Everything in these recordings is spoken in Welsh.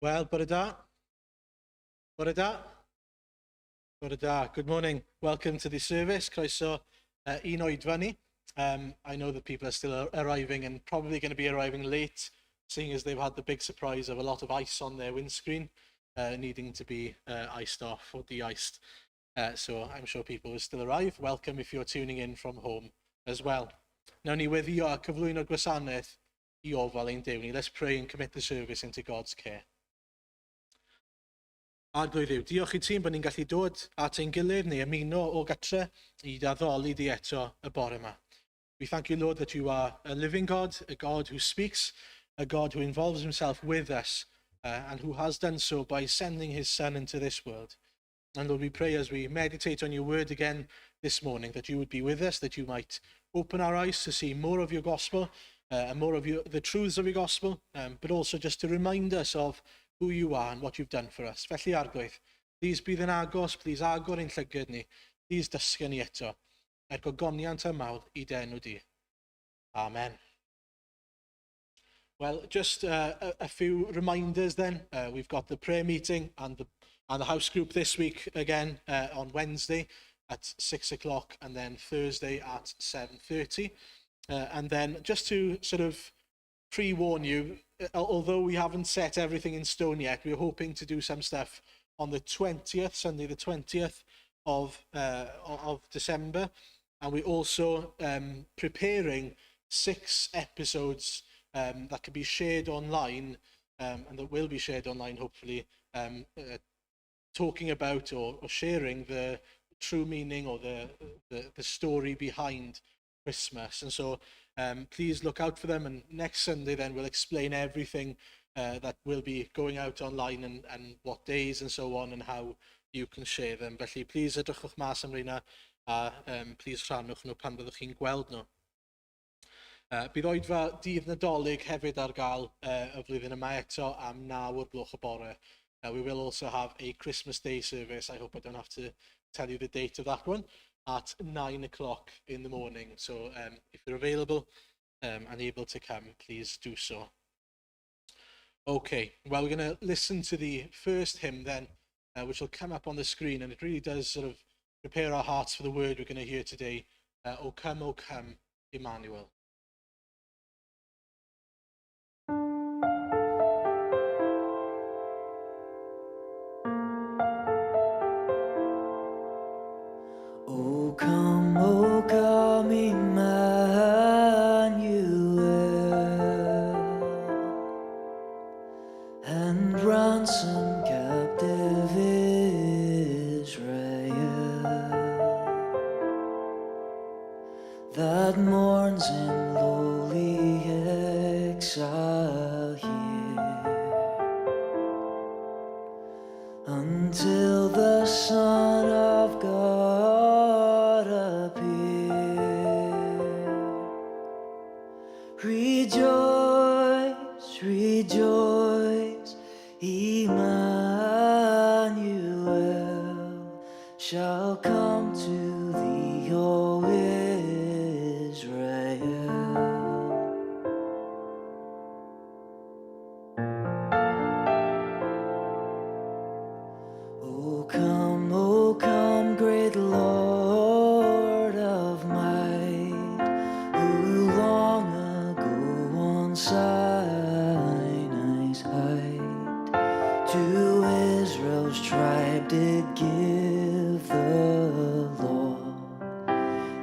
Wel, bore da. Bore da. Bore da. Good morning. Welcome to the service. Croeso i'n oedfa ni. I know that people are still arriving and probably going to be arriving late, seeing as they've had the big surprise of a lot of ice on their windscreen, needing to be iced off or de-iced. So I'm sure people will still arrive. Welcome if you're tuning in from home as well. Nawn ni weddio a cyflwyno gwasanaeth i ofal ein Duw ni. Let's pray and commit the service into God's care. Arglwydd Dduw, diolch i ti bod ni'n gallu dod at ein gilydd neu ymuno o gatre i addoli di eto y bore yma. We thank you, Lord, that you are a living God, a God who speaks, a God who involves himself with us, and who has done so by sending his Son into this world. And Lord, we pray as we meditate on your word again this morning that you would be with us, that you might open our eyes to see more of your gospel and more of the truths of your gospel, but also just to remind us of who you are and what you've done for us. Felly Arglwydd, please bydd yn agos, please agor ein llygad ni, please dysgu ni eto, er gogoniant a mawl i dy enw di. Amen. Well, just a few reminders then. We've got the prayer meeting and the house group this week again on Wednesday at 6 o'clock and then Thursday at 7:30. And then just to sort of pre-warn you, although we haven't set everything in stone yet, we're hoping to do some stuff on the 20th, Sunday the 20th of December. And we're also preparing six episodes that can be shared online and that will be shared online, hopefully, talking about or sharing the true meaning or the story behind Christmas. And so please look out for them. And next Sunday, then, we'll explain everything that will be going out online and what days and so on and how you can share them. Felly, please edrychwch mas am reina a please rhannwch nhw pan fyddwch chi'n gweld nhw. Bydd oedfa dydd Nadolig hefyd ar gael y flwyddyn yma eto am 9 o'r gloch y bore. We will also have a Christmas Day service. I hope I don't have to tell you the date of that one, at 9 o'clock in the morning. So if you're available and able to come, please do so. Okay, well, we're going to listen to the first hymn then, which will come up on the screen, and it really does sort of prepare our hearts for the word we're going to hear today. O come, O come, Emmanuel. O come, Emmanuel, and ransom captive Israel that mourns in lowly exile here until the Son of God appear. Rejoice, rejoice, Emmanuel shall come to thee, O Israel. O come, great Lord of might, who long ago on Sinai's height to Israel's tribe did give the law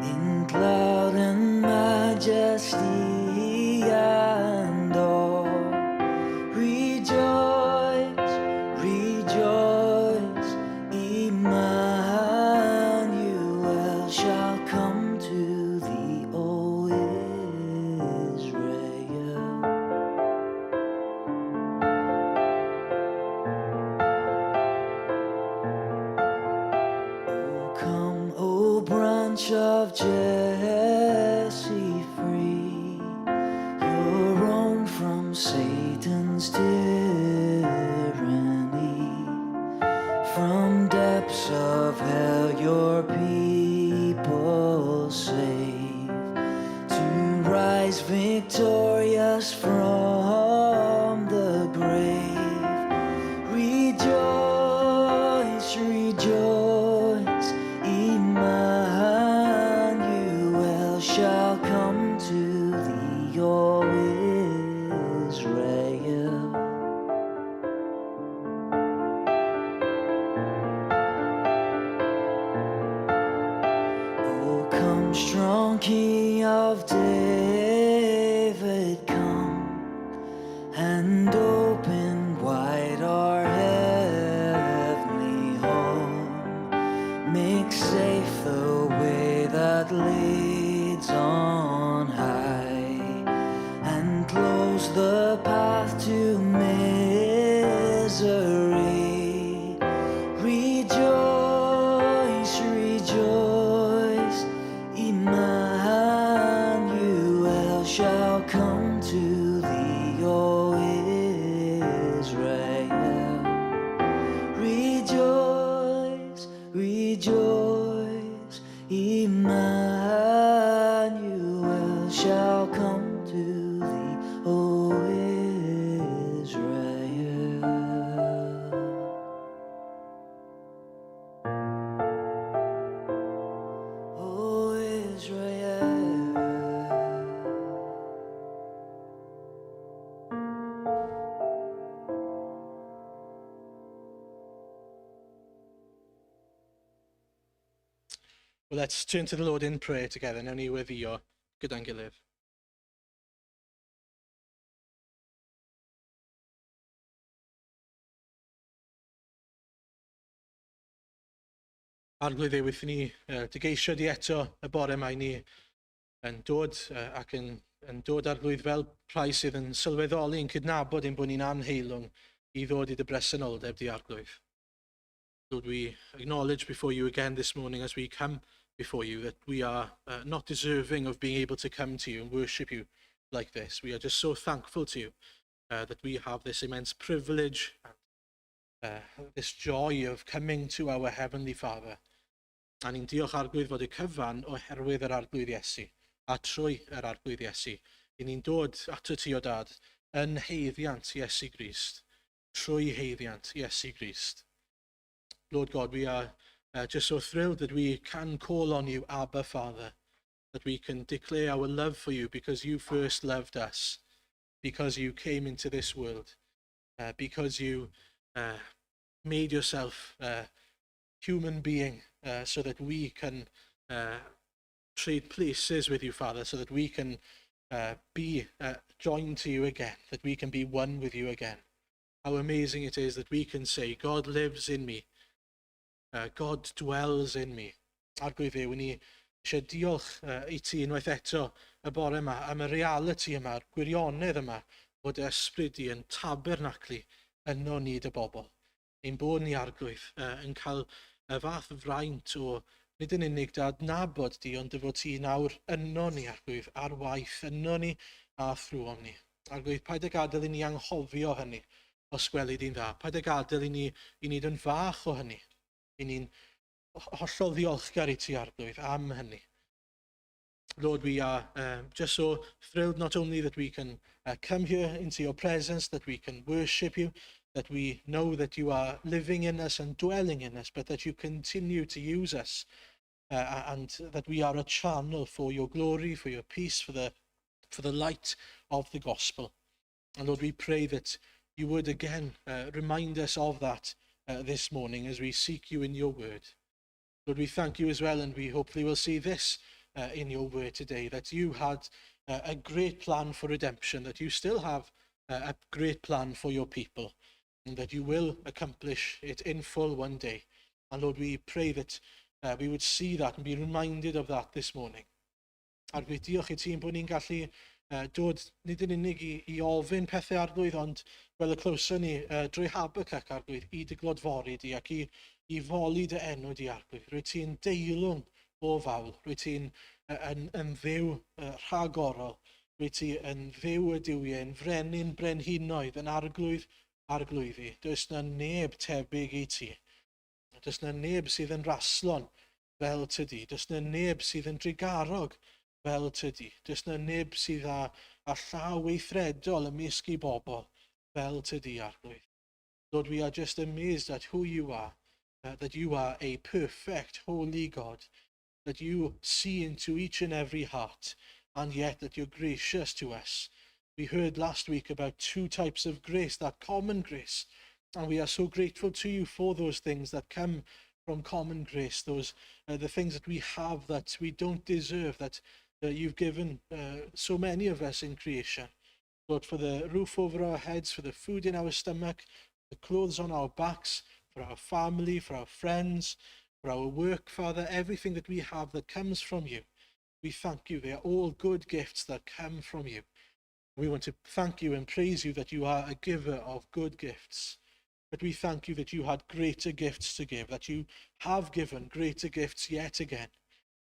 in cloud and majesty and awe. Rejoice, rejoice, Emmanuel shall come to thee, O Israel. O come, O branch of Jesse free, your own from Satan's tyranny. From depths of hell your people save, to rise victorious from the grave. And open wide our heavenly home. Make safe the way that leads on high, and close the path to misery. Rejoice, rejoice, Emmanuel shall come to thee, O Israel. Rejoice, rejoice, Emmanuel shall come to thee, O Israel. O Israel. Well, let's turn to the Lord in prayer together. Newn ni weddïo gyda'n gilydd. Arglwydd Dduw, wrth i ni dy geisio di eto y bore yma, i ni yn dod ac yn dod Arglwydd fel rhai sydd yn sylweddoli, yn cydnabod ein bod ni'n anheilwng i ddod i dy bresenoldeb di, Arglwydd. Lord, we acknowledge before you again this morning as we come before you that we are not deserving of being able to come to you and worship you like this. We are just so thankful to you that we have this immense privilege and this joy of coming to our Heavenly Father. A ni'n diolch, Arglwydd, fod y cyfan oherwydd yr Arglwydd Iesu, a trwy yr Arglwydd Iesu. I ni'n dod ato ti, o Dad, yn haeddiant Iesu Grist, trwy haeddiant Iesu Grist. Lord God, we are just so thrilled that we can call on you, Abba Father, that we can declare our love for you because you first loved us, because you came into this world, because you made yourself a human being so that we can trade places with you, Father, so that we can be joined to you again, that we can be one with you again. How amazing it is that we can say, "God lives in me. God dwells in me." Arglwydd Dduw, ni eisiau diolch i ti unwaith eto y bore yma am y reality yma, y gwirionedd yma, bod y ysbryd di yn tabernaclu yno ni dy bobl. Ein bod ni, Arglwydd, yn cael y fath fraint o nid yn unig dy adnabod di, ond dy fod ti nawr yno ni, Arglwydd, ar waith yno ni a thrwom ni. Arglwydd, paid â gadael i ni anghofio hynny, os gweli di'n dda. Paid â gadael i ni yn fach o hynny. I ni'n hollol ddiolchgar i ti, Arglwydd, am hynny. Lord, we are just so thrilled not only that we can come here into your presence, that we can worship you, that we know that you are living in us and dwelling in us, but that you continue to use us and that we are a channel for your glory, for your peace, for the light of the gospel. And Lord, we pray that you would again remind us of that this morning as we seek you in your word. Lord, we thank you as well, and we hopefully will see this in your word today, that you had a great plan for redemption, that you still have a great plan for your people, and that you will accomplish it in full one day. And Lord, we pray that we would see that and be reminded of that this morning. Arglwydd, diolch i ti ein bod ni'n gallu dod nid yn unig i ofyn pethau, Arglwydd, ond fel y clywson ni drwy Habakkuk, Arglwydd, i dy glodfori di ac i foli dy enw di, Arglwydd. Rwyt ti'n deilwng o fawl, rwyt ti'n yn Dduw rhagorol, rwyt ti yn Dduw y duwiau, yn frenin brenhinoedd, yn Arglwydd arglwyddi. Does na neb tebyg i ti. Does na neb sydd yn raslon fel tydi. Does na neb sydd yn drugarog fel tydi. Does na neb sydd â llaw weithredol ymysg i bobl fel tydi, Arglwydd. Lord, we are just amazed at who you are, that you are a perfect, holy God, that you see into each and every heart, and yet that you're gracious to us. We heard last week about two types of grace, that common grace, and we are so grateful to you for those things that come from common grace, those the things that we have that we don't deserve, that you've given so many of us in creation. Lord, for the roof over our heads, for the food in our stomach, the clothes on our backs, for our family, for our friends, for our work, Father, everything that we have that comes from you. We thank you. They are all good gifts that come from you. We want to thank you and praise you that you are a giver of good gifts. But we thank you that you had greater gifts to give, that you have given greater gifts yet again.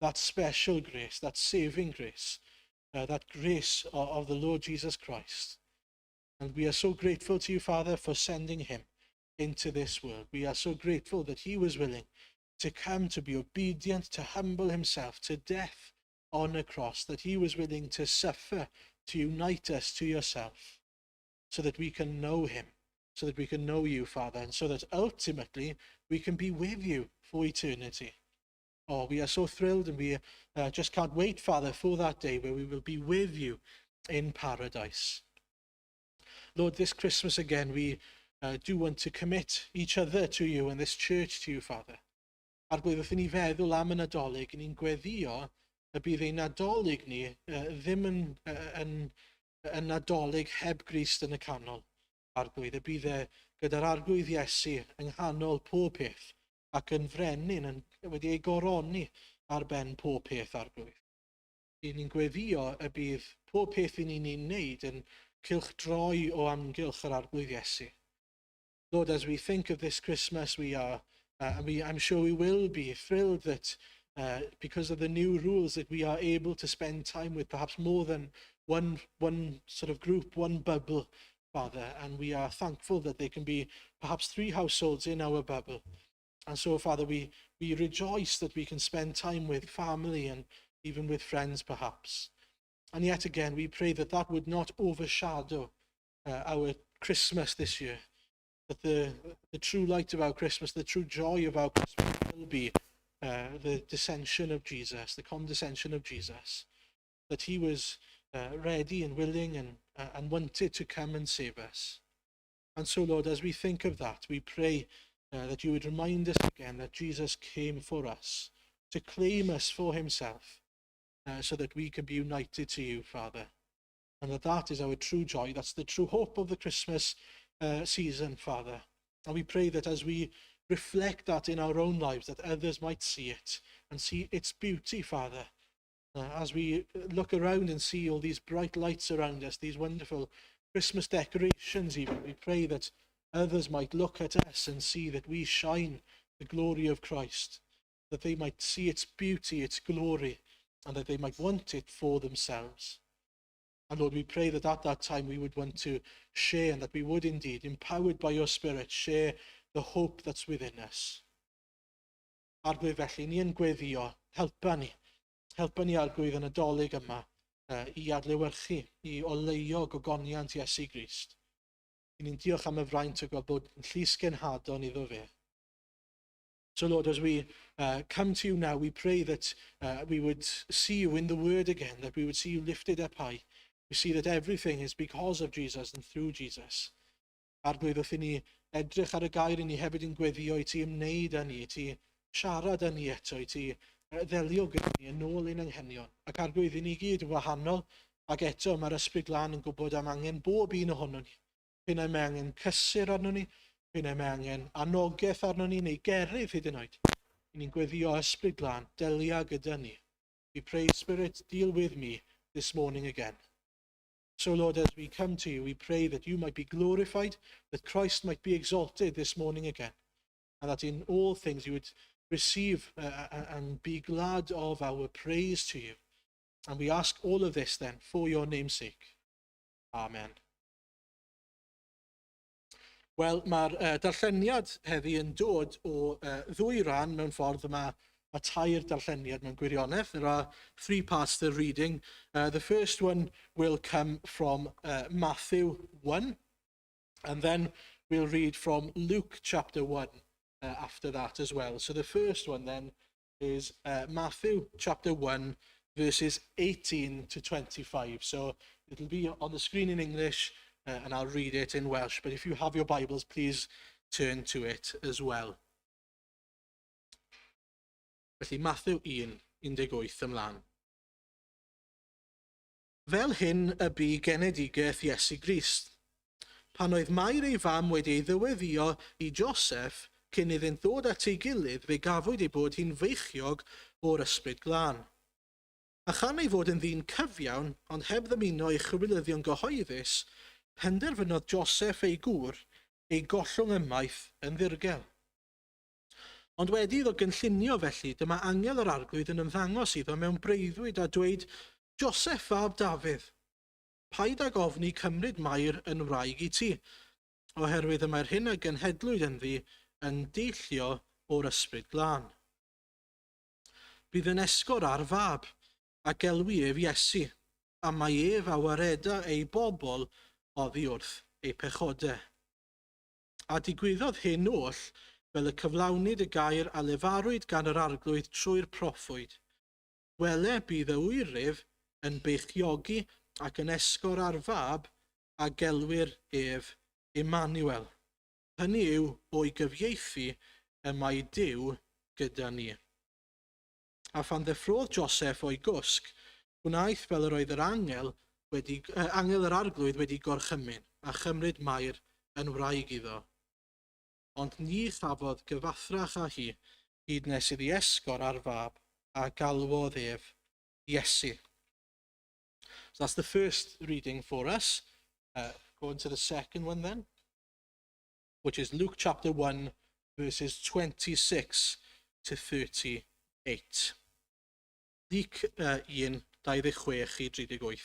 That special grace, that saving grace, that grace of the Lord Jesus Christ. And we are so grateful to you, Father, for sending him into this world. We are so grateful that he was willing to come, to be obedient, to humble himself to death on a cross, that he was willing to suffer, to unite us to yourself, so that we can know him, so that we can know you, Father, and so that ultimately we can be with you for eternity. Oh, we are so thrilled, and we just can't wait, Father, for that day where we will be with you in paradise. Lord, this Christmas again, we do want to commit each other to you and this church to you, Father. Arglwydd, wrth i ni feddwl am y Nadolig, ni'n gweddio y bydd ein Nadolig ni ddim yn Nadolig heb Grist yn y canol. Arglwydd, y bydd e gyda'r Arglwydd Iesu yng nghanol pob peth ac yn frenin yn, wedi ei goroni ar ben pob peth, Arglwydd. I ni'n gweddio y bydd pob peth i ni'n ei wneud yn cylchdroi o amgylch yr Arglwydd Iesu. Lord, as we think of this Christmas, we are, and I'm sure we will be thrilled that because of the new rules that we are able to spend time with perhaps more than one sort of group, one bubble, Father, and we are thankful that there can be perhaps three households in our bubble. And so, Father, we rejoice that we can spend time with family and even with friends, perhaps. And yet again, we pray that that would not overshadow our Christmas this year, that the true light of our Christmas, the true joy of our Christmas will be the descension of Jesus, the condescension of Jesus, that he was ready and willing and wanted to come and save us. And so, Lord, as we think of that, we pray that you would remind us again that Jesus came for us, to claim us for himself, so that we can be united to you, Father. And that that is our true joy. That's the true hope of the Christmas season, Father. And we pray that as we reflect that in our own lives, that others might see it and see its beauty, Father. As we look around and see all these bright lights around us, these wonderful Christmas decorations, even, we pray that others might look at us and see that we shine the glory of Christ, that they might see its beauty, its glory, and that they might want it for themselves. And Lord, we pray that at that time we would want to share and that we would indeed, empowered by your Spirit, share the hope that's within us. Arglwydd felly, ni yn gweddio, helpa ni. Helpa ni, Arglwydd, yn y Nadolig yma i adlewyrchu, i oleuo gogoniant Iesu Grist. I ni'n diolch am y fraint o gael bod yn llys genhadon iddo fe. So, Lord, as we come to you now, we pray that we would see you in the Word again, that we would see you lifted up high. We see that everything is because of Jesus and through Jesus. Arglwydd, wrth i ni edrych ar y gair, i ni hefyd yn gweddio i ti ymwneud â ni, i ti siarad â ni eto, i ti ddelio gyda ni yn ôl ein anghenion. Ac Arglwydd, i ni gyd yn wahanol, ac eto mae'r Ysbryd Glân yn gwybod am angen bob un ohono ni. P'un ai mae angen cysur arno ni, p'un ai mae angen anogaeth arno ni, neu gerydd hyd yn oed. I ni'n gweddio, Ysbryd Glân, delia gyda ni. We pray, Spirit, deal with me this morning again. So, Lord, as we come to you, we pray that you might be glorified, that Christ might be exalted this morning again, and that in all things you would receive and be glad of our praise to you. And we ask all of this then for your name's sake. Amen. Wel, mae'r darlleniad heddi yn dod o ddwy ran mewn ffordd yma. Mae tair darlleniad mewn gwirionedd. There are three parts to the reading. The first one will come from Matthew 1, and then we'll read from Luke chapter 1 after that as well. So the first one then is Matthew chapter 1, verses 18 to 25. So it'll be on the screen in English and I'll read it in Welsh. But if you have your Bibles, please turn to it as well. Felly Matthew 1, 18 ymlaen. Fel hyn y bu genedigaeth Iesu Grist. Pan oedd Mair ei fam wedi ei ddyweddïo i Joseff, cyn iddynt ddod at ei gilydd, fe gafwyd ei bod hi'n feichiog o'r Ysbryd Glân. A chan ei fod yn ddyn cyfiawn, ond heb ddymuno ei chywilyddion gyhoeddus, penderfynodd Joseff ei gŵr ei gollwng ymaith yn ddirgel. Ond wedi iddo gynllunio felly, dyma angel yr Arglwydd yn ymddangos iddo mewn breuddwyd a dweud, Joseff fab Dafydd, paid ag ofni cymryd Mair yn wraig i ti, oherwydd y mae'r hyn a genhedlwyd ynddi yn deillio o'r Ysbryd Glân. Bydd yn esgor ar fab, a gelwi ef Iesu, am mai ef a wareda ei bobl oddi wrth eu pechodau. A digwyddodd hyn oll fel y cyflawnid y gair a lefarwyd gan yr Arglwydd trwy'r proffwyd, Wele, bydd y wyryf yn beichiogi ac yn esgor ar fab, a gelwir ef Immanuel. Hynny yw, o'i gyfieithu, y mae Duw gyda ni. A phan ddeffrôdd Joseff o'i gwsg, gwnaeth fel yr oedd yr angel wedi, angel yr Arglwydd wedi gorchymyn, a chymryd Mair yn wraig iddo. Ond ni chafodd gyfathrach â hi, hyd nes iddi esgor ar fab, a galwodd ef Iesu. So that's the first reading for us. Go on to the second one then, which is Luke chapter 1, verses 26 to 38. Luke 1, 26 i 38.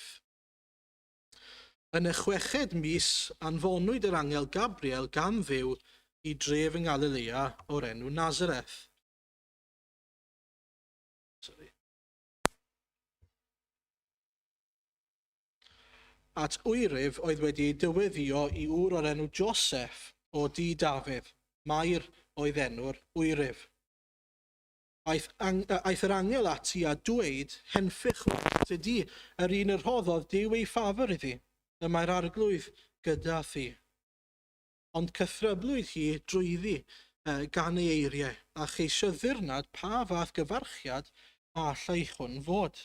Yn y chweched mis, anfonwyd yr angel Gabriel gan Dduw i dref yng Ngalilea o'r enw Nazareth. Sorry. At wyryf oedd wedi ei dyweddïo i ŵr o'r enw Joseff o dŷ Dafydd, Mair oedd enw'r wyryf. Aeth, ang, aeth yr angel ati a dweud, Henffych wrth dy di, yr un y rhoddodd Duw ei ffafr iddi, y mae'r Arglwydd gyda thi. Ond cythryblwyd hi drwyddi gan ei eiriau, a cheisiodd ddirnad pa fath gyfarchiad a allai hwn fod.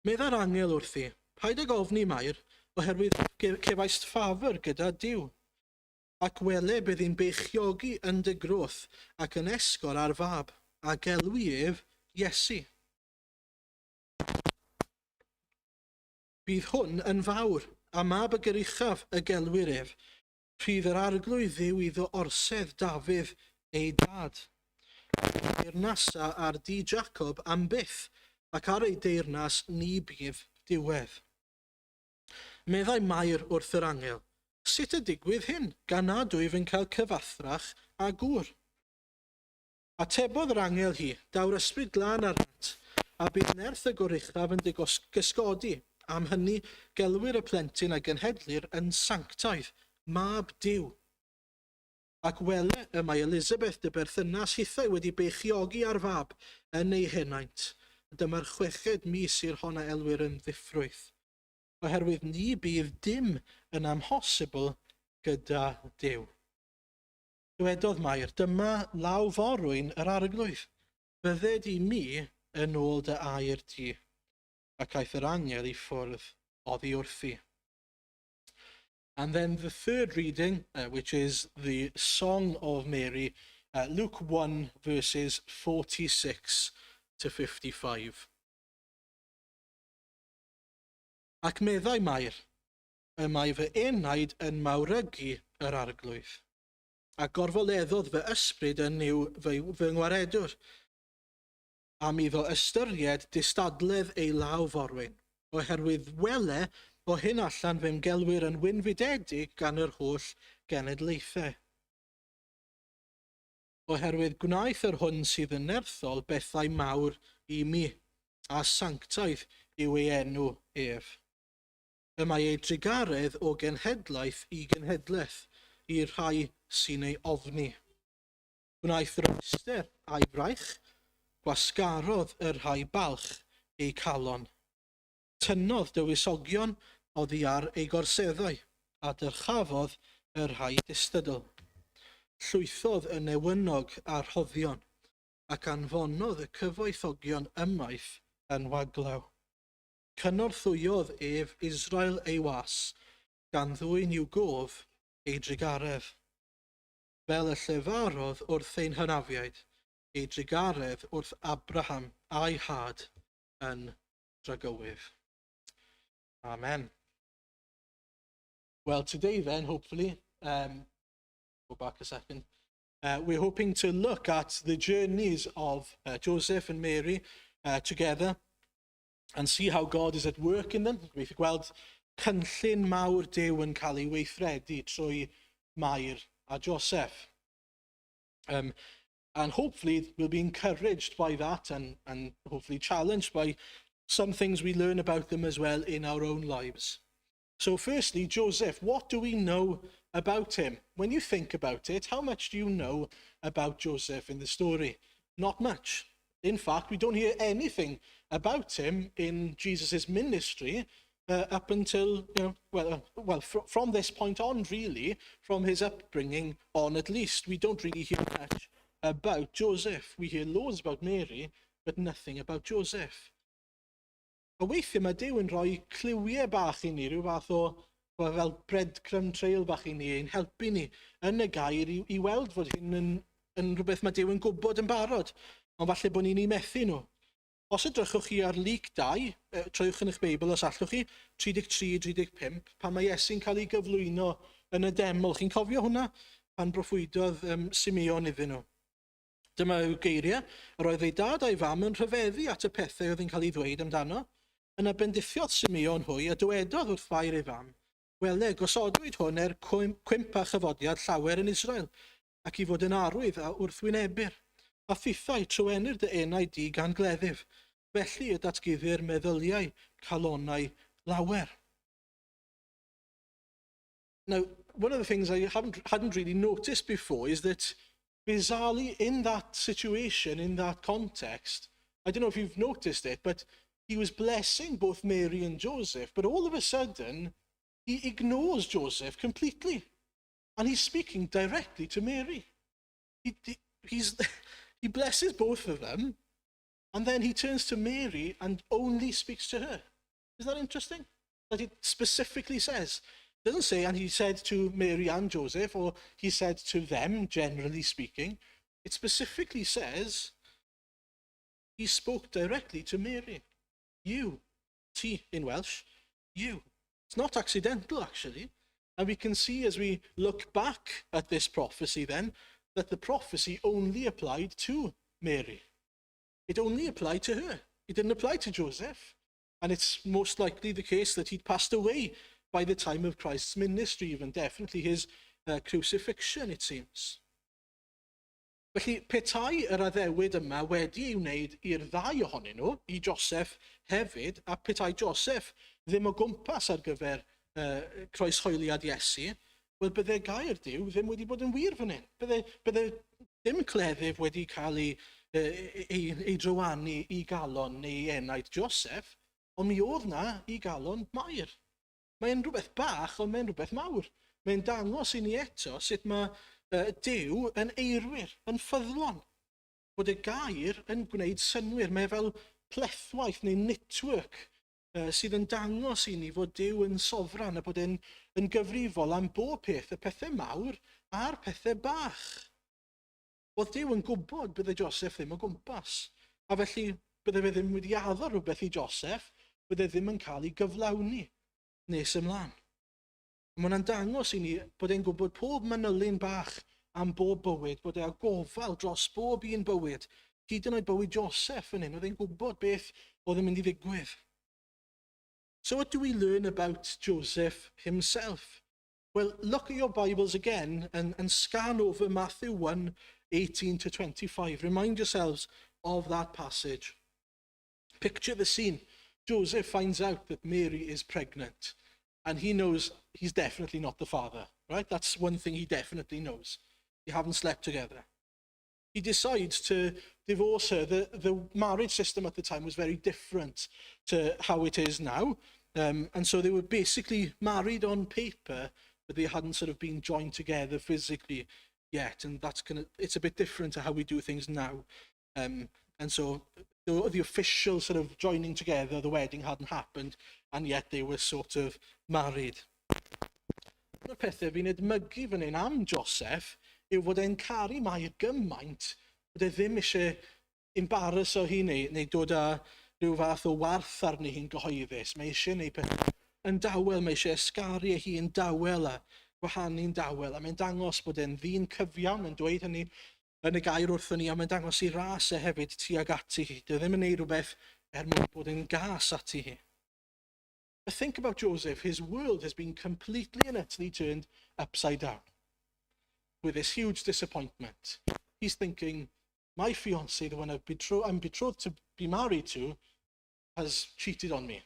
Meddai'r angel wrthi, Paid ag ofni, Mair, oherwydd cefaist ffafr gyda Duw. Ac wele, bydd hi'n beichiogi yn dy groth ac yn esgor ar fab, a gelwi ef Iesu. Bydd hwn yn fawr, a mab y Goruchaf y gelwir ef. Rhydd yr Arglwydd Dduw iddo orsedd Dafydd ei dad. Teyrnasa ar dŷ Jacob am byth, ac ar ei deyrnas ni bydd diwedd. Meddai Mair wrth yr angel, Sut y digwydd hyn, gan nad wyf yn cael cyfathrach â gŵr? Atebodd yr angel hi, Daw'r Ysbryd Glân arnat, a bydd nerth y Goruchaf yn dy gysgodi, am hynny gelwir y plentyn a genhedlir yn sanctaidd, Mab Duw. Ac wele, y mae Elisabeth dy berthynas hithau wedi beichiogi ar fab yn ei henaint, a dyma'r chweched mis i'r hon a elwir yn ddiffrwyth, oherwydd ni bydd dim yn amhosibl gyda Duw. Dywedodd Mair, Dyma law forwyn yr Arglwydd, bydded i mi yn ôl dy air di. Ac aeth yr angel i ffwrdd oddi wrthi. And then the third reading, which is the Song of Mary, Luke 1 verses 46 to 55. Ac meddai Mair, Y mae fy enaid yn mawrygu yr Arglwydd, a gorfoleddodd fy ysbryd yn Nuw fy, fy ngwaredwr, am iddo ystyried distadledd ei law forwyn, oherwydd wele, o hyn allan fe'm gelwir yn wynfydedig gan yr holl genedlaethau. Oherwydd gwnaeth yr hwn sydd yn nerthol bethau mawr i mi, a sanctaidd yw ei enw ef. Y mae ei drugaredd o genhedlaeth i genhedlaeth i'r rhai sy'n ei ofni. Gwnaeth Royster a'i fraich, gwasgarodd y rhai balch eu calon. Tynnodd dywysogion oddi ar eu gorseddau, a dyrchafodd y rhai distadl. Llwythodd y newynog â rhoddion, ac anfonodd y cyfoethogion ymaith yn waglaw. Cynorthwyodd ef Israel ei was, gan ddwyn i'w gof ei drugaredd. Fel y llefarodd wrth ein hynafiaid, ei drugaredd wrth Abraham a'i had yn dragywydd. Amen. Well, today then, hopefully, go back a second, we're hoping to look at the journeys of Joseph and Mary together and see how God is at work in them. Gobeithio gweld cynllun mawr Duw yn cael ei weithredu trwy Mair a Joseph. And hopefully we'll be encouraged by that and hopefully challenged by some things we learn about them as well in our own lives. So firstly, Joseph, what do we know about him? When you think about it, how much do you know about Joseph in the story? Not much. In fact, we don't hear anything about him in Jesus' ministry up until, well, from this point on, really, from his upbringing on at least. We don't really hear much about Joseph. We hear loads about Mary, but nothing about Joseph. A weithiau mae Duw yn rhoi cliwiau bach i ni, rhyw fath o fel breadcrumb trail bach i ni, ein helpu ni yn y gair i weld fod hyn yn rhywbeth mae Duw yn gwybod yn barod, ond falle bod ni'n ei methu nhw. Os edrychwch chi ar Luc 2, trowch yn eich Beibl os allwch chi, 33-35, pan mae Iesu'n cael ei gyflwyno yn y deml. Chi'n cofio hwnna? Pan broffwydodd Simeon iddyn nhw. Dyma yw geiriau: "Yr oedd ei dad a'i fam yn rhyfeddu at y pethau oedd yn cael ei ddweud amdano. Yna bendithiodd Simeon hwy a dywedodd wrth Fair ei fam, 'Wele, gosodwyd hwn er cwymp a chyfodiad llawer yn Israel, ac i fod yn arwydd a wrthwynebir. A thithau truenir dy enaid di gan gleddyf. Felly y datguddir meddyliau calonau lawer.'" Now, one of the things I hadn't really noticed before is that bizarrely, in that situation, in that context, I don't know if you've noticed it, but he was blessing both Mary and Joseph, but all of a sudden, he ignores Joseph completely. And he's speaking directly to Mary. He blesses both of them, and then he turns to Mary and only speaks to her. Is that interesting? That he specifically says, doesn't say, "And he said to Mary and Joseph," or "he said to them," generally speaking. It specifically says he spoke directly to Mary. You, ti in Welsh, you. It's not accidental, actually. And we can see as we look back at this prophecy then, that the prophecy only applied to Mary. It only applied to her. It didn't apply to Joseph. And it's most likely the case that he'd passed away by the time of Christ's ministry, even definitely his crucifixion, it seems. Felly, petai yr addewid yma wedi ei wneud i'r ddau ohonyn nhw, i Joseph hefyd, a petai Joseph ddim o gwmpas ar gyfer croeshoeliad Iesu, wel bydde gair Duw ddim wedi bod yn wir fan hyn. Bydde dim cleddyf wedi cael ei drywanu i galon neu i enaid Joseph, ond mi oedd na i galon Mair. Mae'n rhywbeth bach, ond mae'n rhywbeth mawr. Mae'n dangos i ni eto sut mae Duw yn eirwir, yn ffyddlon. Bod y gair yn gwneud synnwyr. Mae fel plethwaith neu network sydd yn dangos i ni fod Duw yn sofran a bod e'n yn gyfrifol am bob peth, y pethau mawr a'r pethau bach. Oedd Duw yn gwybod bydde Joseph ddim o gwmpas. A felly bydde fe ddim wedi addo rhywbeth i Joseph, bydde ddim yn cael ei gyflawni nes ymlaen. Mae hwnna'n dangos i ni bod e'n gwybod pob manylyn bach am bob bywyd, bod e â gofal dros bob un bywyd. Hyd yn oed bywyd Joseph yn hyn, oedd e'n gwybod beth oedd yn mynd i ddigwydd. So what do we learn about Joseph himself? Well, look at your Bibles again and scan over Matthew 1, 18 to 25. Remind yourselves of that passage. Picture the scene. Joseph finds out that Mary is pregnant, and he knows he's definitely not the father, right? That's one thing he definitely knows. They haven't slept together. He decides to divorce her. The marriage system at the time was very different to how it is now. And so they were basically married on paper, but they hadn't sort of been joined together physically yet. And that's kind of, it's a bit different to how we do things now. And so The official sort of joining together, the wedding hadn't happened, and yet they were sort of married. Un o'r pethau fi'n edmygu fan hyn am Joseph yw fod e'n caru Mair gymaint bod e ddim eisiau embarrasso hi neu dod â rhyw fath o warth arni hi'n gyhoeddus. Mae eisiau gwneud pethau yn dawel, mae eisiau ysgaru ei hun dawel a gwahanu'n dawel. A mae'n dangos bod e'n ddyn cyfiawn, mae'n dweud hynny yn y gair wrthon ni, a mae'n dangos ei ras e hefyd tuag ati hi. Dyw e ddim yn neud rhywbeth er mwyn bod yn gas ati hi. But think about Joseph. His world has been completely and utterly turned upside down with this huge disappointment. He's thinking, "My fiancée, the one I'm betrothed to be married to, has cheated on me."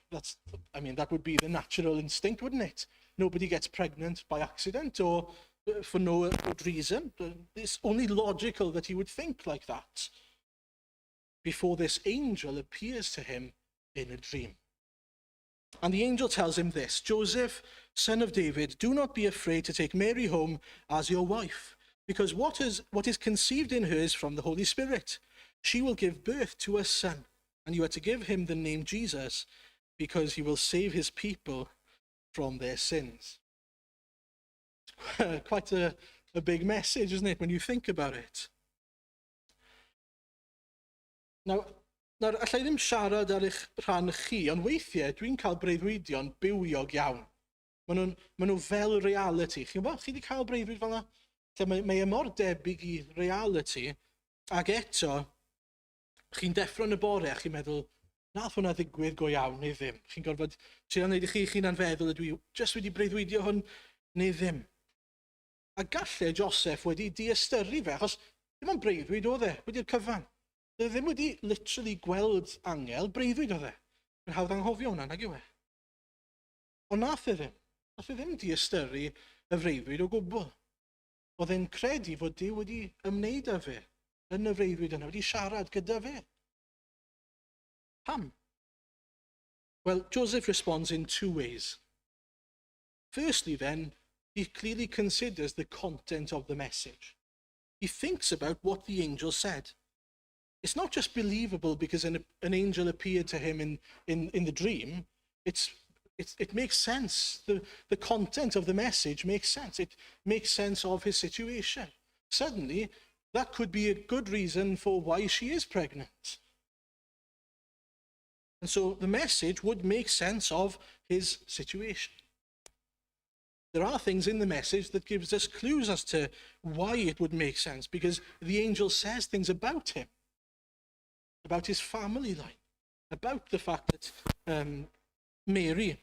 I mean, that would be the natural instinct, wouldn't it? Nobody gets pregnant by accident or for no good reason. It's only logical that he would think like that before this angel appears to him in a dream. And the angel tells him this: "Joseph, son of David, do not be afraid to take Mary home as your wife, because what is conceived in her is from the Holy Spirit. She will give birth to a son, and you are to give him the name Jesus, because he will save his people from their sins." It's quite a big message, isn't it, when you think about it? Nawr, allai ddim siarad ar eich rhan chi, ond weithiau dwi'n cael breuddwydion bywiog iawn. Maen nhw fel reality. Chi'n gwybod, chi wedi cael breuddwyd fel yna? Lle mae e mor debyg i reality, ac eto, chi'n deffro yn y bore a chi'n meddwl, "Nath hwnna ddigwydd go iawn neu ddim?" Chi'n gorfod trio wneud i chi hunan feddwl, "Ydw i jyst wedi breuddwydio hwn neu ddim?" A gallai Joseph wedi diystyru fe, achos dim ond breuddwyd oedd e, wedi'r cyfan. Doedd e ddim wedi literally gweld angel, breuddwyd oedd e. Mae'n hawdd anghofio hwnna, nag yw e? Ond nath e ddim. Nath e ddim diystyru y freuddwyd o gwbl. Oedd e'n credu fod Duw wedi ymwneud â fe yn y freuddwyd yna, wedi siarad gyda fe. Pam? Well, Joseph responds in two ways. Firstly, then, he clearly considers the content of the message. He thinks about what the angel said. It's not just believable because an angel appeared to him in the dream. It makes sense. The content of the message makes sense. It makes sense of his situation. Suddenly, that could be a good reason for why she is pregnant. And so the message would make sense of his situation. There are things in the message that gives us clues as to why it would make sense, because the angel says things about him, about his family line, about the fact that Mary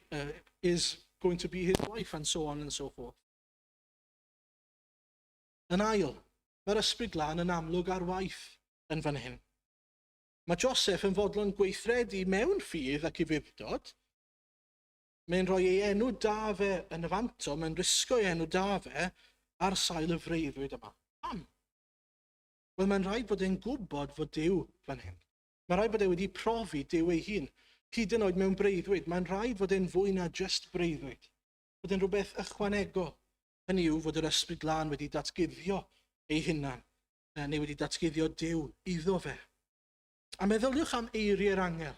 is going to be his wife, and so on and so forth. Yn ail, mae'r Ysbryd Glân yn amlwg ar waith yn fan hyn. Mae Joseph yn fodlon gweithredu mewn ffydd ac ufudd-dod. Mae'n rhoi ei enw da fe yn y fantol, mae'n risgo ei enw da fe ar sail y freuddwyd yma. Pam? Wel, mae'n rhaid fod e'n gwybod fod Duw fan hyn. Mae'n rhaid bod e wedi profi Duw ei hun. Hyd yn oed mewn breuddwyd, mae'n rhaid fod e'n fwy na just breuddwyd. Bod e'n rhywbeth ychwanegol. Hynny yw fod yr Ysbryd Glân wedi datguddio ei hunan, neu wedi datguddio Duw iddo fe. A meddyliwch am eiriau'r angel.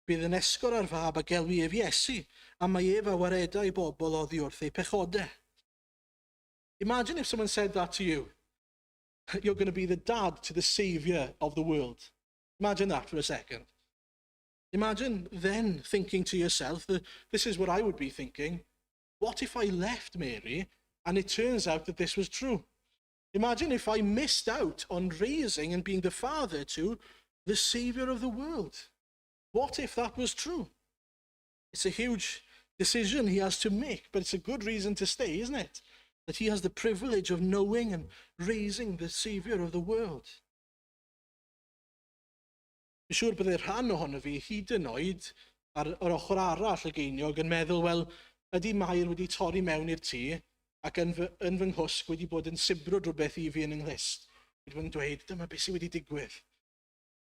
"Bydd yn esgor ar fab a gelwi ef Iesu, a mae ef a wareda ei bobl oddi wrth eu pechodau." Imagine if someone said that to you. "You're going to be the dad to the saviour of the world." Imagine that for a second. Imagine then thinking to yourself, that this is what I would be thinking: "What if I left Mary and it turns out that this was true? Imagine if I missed out on raising and being the father to the saviour of the world. What if that was true?" It's a huge decision he has to make, but it's a good reason to stay, isn't it? That he has the privilege of knowing and raising the saviour of the world. Fi'n siŵr byddai rhan ohono fi hyd yn oed ar yr ochr arall y geiniog yn meddwl, "Wel, ydy Mair wedi torri mewn i'r tŷ ac yn fy nghwsg wedi bod yn sibrwd rhywbeth i fi yn 'y nghlust? Wedi bod yn dweud, dyma beth sydd wedi digwydd?"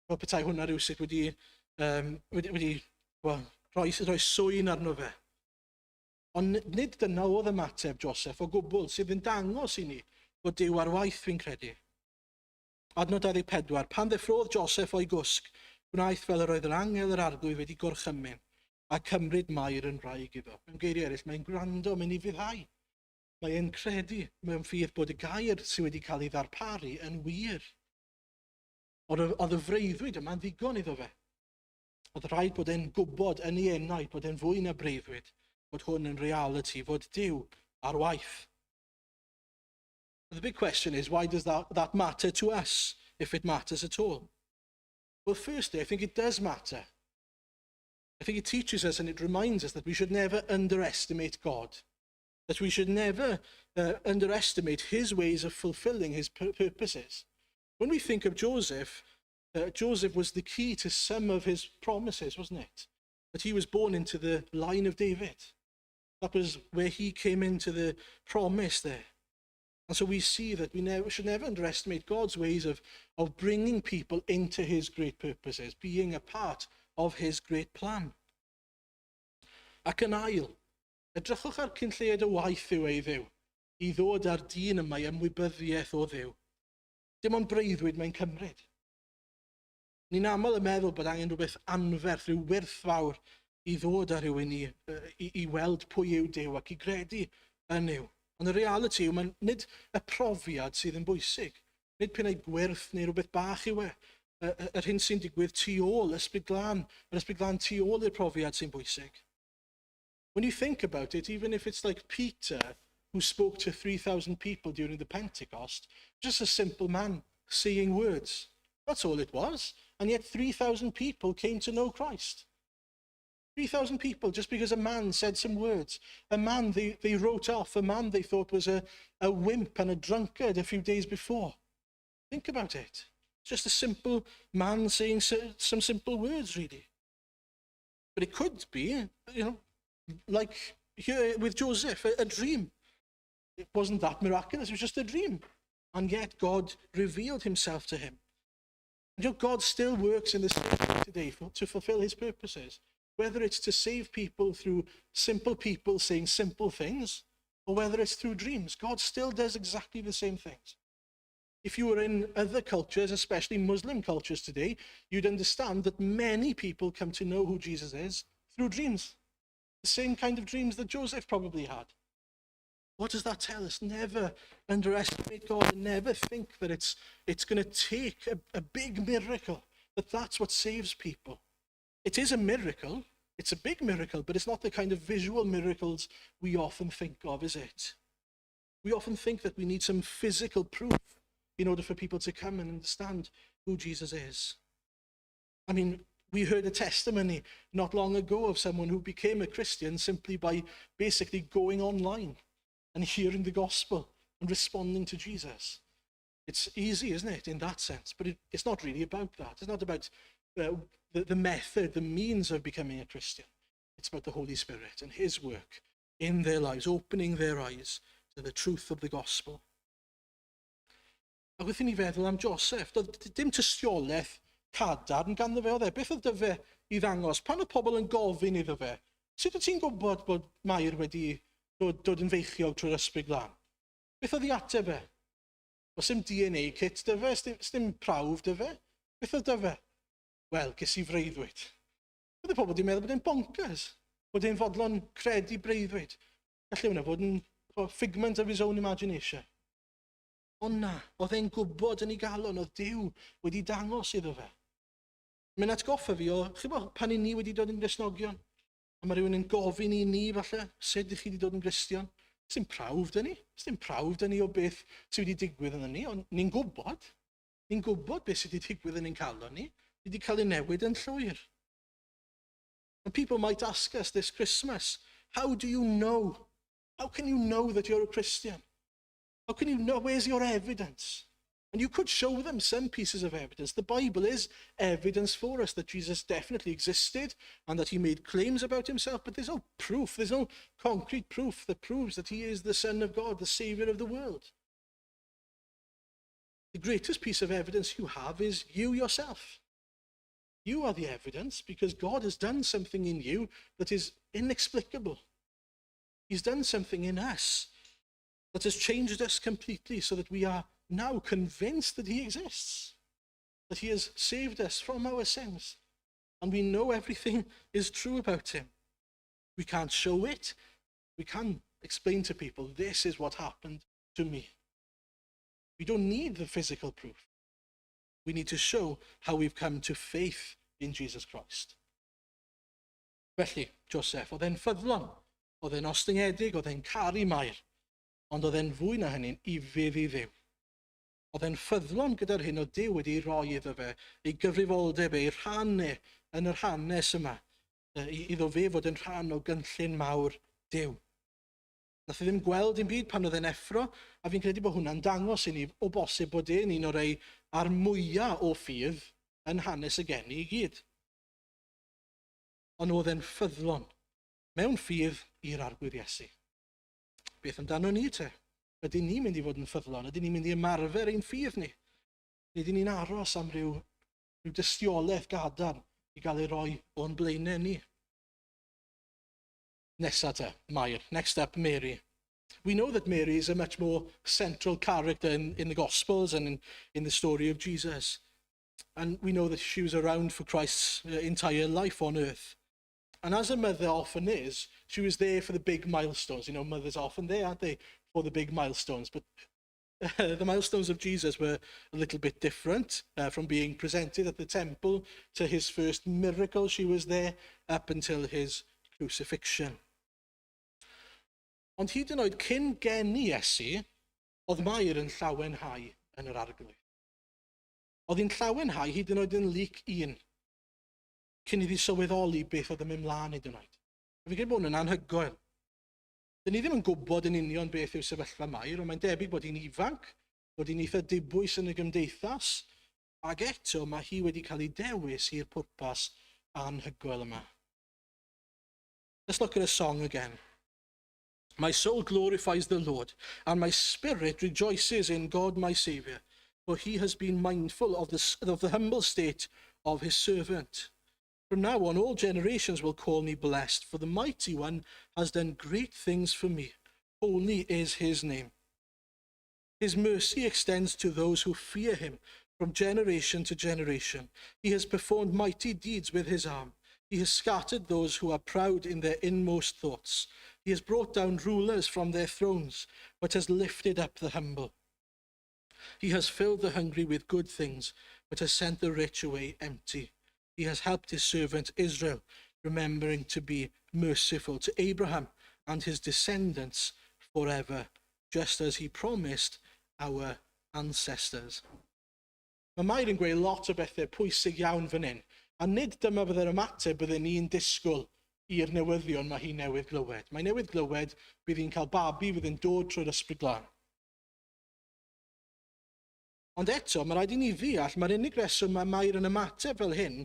Fel petai hwnna rhywsut wedi, well, rhoi swyn arno fe. Ond nid dyna oedd ymateb Joseph o gwbl, sydd yn dangos i ni fod Duw ar waith, fi'n credu. Adnod 24. Pan ddeffrodd Joseph o'i gwsg, Gwnaeth fel yr oedd yr angel yr Arglwydd wedi gorchymyn, a cymryd Mair yn wraig iddo. Mewn geiriau eraill, mae'n gwrando, mae'n ufuddhau. Mae e'n credu mewn ffydd bod y gair sydd wedi cael ei ddarparu yn wir. Oedd y freuddwyd yma'n ddigon iddo fe. Oedd rhaid bod e'n gwybod yn ei enaid bod e'n fwy na breuddwyd, bod hwn yn reality, fod Duw ar waith. The big question is, why does that matter to us, if it matters at all? Well, firstly, I think it does matter. I think it teaches us and it reminds us that we should never underestimate God, that we should never underestimate his ways of fulfilling his purposes. When we think of Joseph, Joseph was the key to some of his promises, wasn't it? That he was born into the line of David. That was where he came into the promise there. And so we see that we should never underestimate God's ways of bringing people into his great purposes, being a part of his great plan. Ac yn ail, edrychwch ar cyn lleied o waith yw e i Dduw, i ddod â'r dyn yma i ymwybyddiaeth o Dduw. Dim ond breuddwyd mae'n cymryd. Ni'n aml yn meddwl bod angen rhywbeth anferth, rhyw wyrth fawr i ddod â rhywun i weld pwy yw Duw ac i gredu yn Nuw. Ond y reality yw, mae'n nid y profiad sydd yn bwysig. Nid p'un ai gwyrth neu rhywbeth bach yw e. Yr hyn sy'n digwydd tu ôl, Ysbryd Glân, yr Ysbryd Glân tu ôl i'r profiad sy'n bwysig. When you think about it, even if it's like Peter, who spoke to 3,000 people during the Pentecost, just a simple man saying words. That's all it was. And yet 3,000 people came to know Christ. 3,000 people just because a man said some words. A man they wrote off, a man they thought was a wimp and a drunkard a few days before. Think about it. It's just a simple man saying some simple words, really. But it could be like here with Joseph, a dream. It wasn't that miraculous, it was just a dream. And yet God revealed himself to him. And God still works in the same way today to fulfill his purposes. Whether it's to save people through simple people saying simple things, or whether it's through dreams, God still does exactly the same things. If you were in other cultures, especially Muslim cultures today, you'd understand that many people come to know who Jesus is through dreams. The same kind of dreams that Joseph probably had. What does that tell us? Never underestimate God and never think that it's going to take a big miracle, that that's what saves people. It is a miracle. It's a big miracle, but it's not the kind of visual miracles we often think of, is it? We often think that we need some physical proof in order for people to come and understand who Jesus is. I mean, we heard a testimony not long ago of someone who became a Christian simply by basically going online and hearing the gospel and responding to Jesus. It's easy, isn't it, in that sense? But it's not really about that. It's not about the method, the means of becoming a Christian. It's about the Holy Spirit and his work in their lives, opening their eyes to the truth of the gospel. Ac wrth i ni feddwl am Joseph, doedd dim tystiolaeth cadarn ganddo fe oedd e. Beth oedd 'da fe i ddangos? Pan oedd pobl yn gofyn iddo fe, sut wyt ti'n gwybod bod Mair wedi dod yn feichiog trwy'r Ysbryd Glân? Beth oedd ei ateb e? Oes dim DNA kit 'da fe, dim prawf 'da fe. Beth oedd 'da fe? Wel, ges i freuddwyd. Oedd y pobl wedi meddwl bod e'n bonkers, bod e'n fodlon credu breuddwyd. Gallai hwnna fod yn figment of his own imagination. Ond na, oedd e'n gwybod yn ei galon, oedd Duw wedi dangos iddo fe. Mae'n atgoffa fi o, chi'bo, pan i ni wedi dod yn Gristnogion, a mae rhywun yn gofyn i ni falle, sut ydych chi wedi dod yn Gristion? Sdim prawf 'da ni, sdim prawf 'da ni o beth sydd wedi digwydd yn ni, ond ni'n gwybod. Ni'n gwybod beth sydd wedi digwydd yn ein calon ni. Ni wedi cael ei newid yn llwyr. And people might ask us this Christmas, "How do you know? How can you know that you're a Christian? How can you know? Where's your evidence?" And you could show them some pieces of evidence. The Bible is evidence for us that Jesus definitely existed and that he made claims about himself, but there's no proof, there's no concrete proof that proves that he is the Son of God, the Savior of the world. The greatest piece of evidence you have is you yourself. You are the evidence because God has done something in you that is inexplicable. He's done something in us that has changed us completely so that we are now convinced that he exists. That he has saved us from our sins. And we know everything is true about him. We can't show it. We can explain to people, "This is what happened to me." We don't need the physical proof. We need to show how we've come to faith in Jesus Christ. Felly, Joseph, oedd e'n ffyddlon, oedd e'n ostyngedig, oedd e'n caru Mair, ond oedd e'n fwy na hynny'n ufudd i Dduw. Oedd e'n ffyddlon gyda'r hyn oedd Duw wedi roi iddo fe, ei gyfrifoldeb, ei rhan e yn yr hanes yma, iddo fe fod yn rhan o gynllun mawr Duw. Nath e ddim gweld dim byd pan oedd e'n effro, a fi'n credu bod hwnna'n dangos i ni o bosib bod e'n un o'r rei a'r mwyaf o ffydd yn hanes y geni i gyd. Ond oedd e'n ffyddlon mewn ffydd i'r Arglwydd Iesu. Beth amdano ni te? Ydyn ni'n mynd i fod yn ffyddlon? Ydyn ni'n mynd i ymarfer ein ffydd ni? Neu ydyn ni'n aros am ryw dystiolaeth gadarn i gael ei roi o'n blaenau ni? Nesa te, Mair. Next up, Mary. We know that Mary is a much more central character in the Gospels and in the story of Jesus. And we know that she was around for Christ's entire life on earth. And as a mother often is, she was there for the big milestones. Mothers are often there, aren't they, for the big milestones. But the milestones of Jesus were a little bit different, from being presented at the temple to his first miracle. She was there up until his crucifixion. Ond hyd yn oed cyn geni Iesu, oedd Mair yn llawenhau yn yr Arglwydd. Oedd hi'n llawenhau hyd yn oed yn Luc 1, cyn iddi sylweddoli beth oedd yn mynd mlaen hyd yn oed. A fi'n credu bod hwn yn anhygoel. Dyn ni ddim yn gwybod yn union beth yw sefyllfa Mair, ond mae'n debyg bod hi'n ifanc, bod hi'n eitha dibwys yn y gymdeithas, ac eto mae hi wedi cael ei dewis i'r pwrpas anhygoel yma. Let's look at a song again. "My soul glorifies the Lord, and my spirit rejoices in God my Saviour, for he has been mindful of the humble state of his servant. From now on, all generations will call me blessed, for the Mighty One has done great things for me. Holy is his name. His mercy extends to those who fear him from generation to generation. He has performed mighty deeds with his arm. He has scattered those who are proud in their inmost thoughts. He has brought down rulers from their thrones, but has lifted up the humble. He has filled the hungry with good things, but has sent the rich away empty. He has helped his servant Israel, remembering to be merciful to Abraham and his descendants forever, just as he promised our ancestors." Mae Mair yn gweud lot o bethau pwysig iawn fan hyn, a nid dyma fydde'r ymateb bydden ni'n disgwyl i'r newyddion mae hi newydd glywed. Mae newydd glywed bydd hi'n cael babi fydd yn dod trwy'r Ysbryd Glân. Ond eto, mae rhaid i ni ddeall, mae'r unig reswm mae Mair yn ymateb fel hyn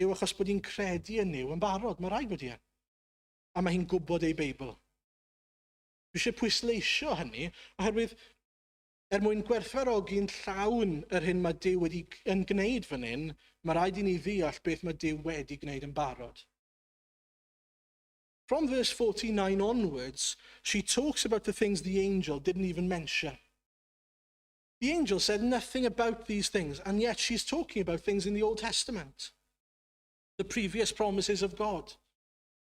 yw achos bod hi'n credu yn Nuw yn barod. Mae rhaid bod hi yn. A mae hi'n gwybod ei Beibl. Dwi eisiau pwysleisio hynny, oherwydd er mwyn gwerthfawrogi'n llawn yr hyn mae Duw wedi yn gwneud fan hyn, mae rhaid i ni ddeall beth mae Duw wedi gwneud yn barod. From verse 49 onwards, she talks about the things the angel didn't even mention. The angel said nothing about these things, and yet she's talking about things in the Old Testament, the previous promises of God.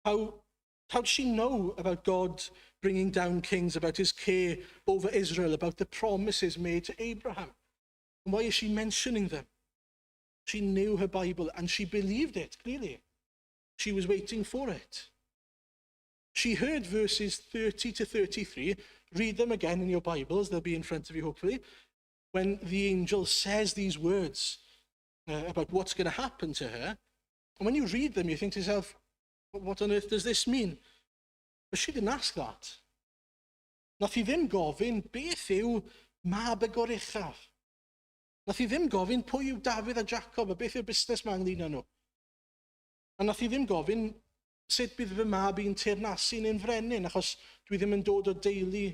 How does she know about God bringing down kings, about his care over Israel, about the promises made to Abraham? And why is she mentioning them? She knew her Bible and she believed it, clearly. She was waiting for it. She heard verses 30 to 33. Read them again in your Bibles, they'll be in front of you, hopefully. When the angel says these words about what's going to happen to her, and when you read them, you think to yourself, "What on earth does this mean?" But she didn't ask that. Nath hi ddim gofyn beth yw Mab y Goruchaf. Nath hi ddim gofyn pwy yw Dafydd a Jacob a beth yw'r busnes ma ynglyn â nhw. A nath hi ddim gofyn sut bydd fy mab i'n teyrnasu neu'n frenin, achos dwi ddim yn dod o deulu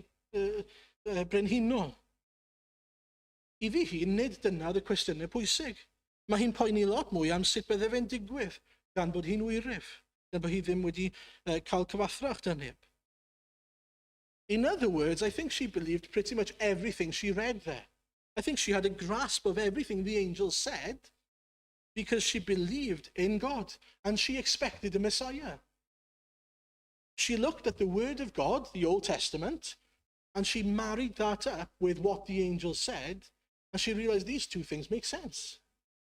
brenhinol. Iddi hi, nid dyna oedd y cwestiynau pwysig. Mae hi'n poeni lot mwy am sut bydde fe'n digwydd, gan bod hi'n wyryf, gan bod hi ddim wedi cael cyfathrach 'da neb. In other words, I think she believed pretty much everything she read there. I think she had a grasp of everything the angel said. Because she believed in God and she expected a Messiah. She looked at the Word of God, the Old Testament, and she married that up with what the angel said, and she realized these two things make sense.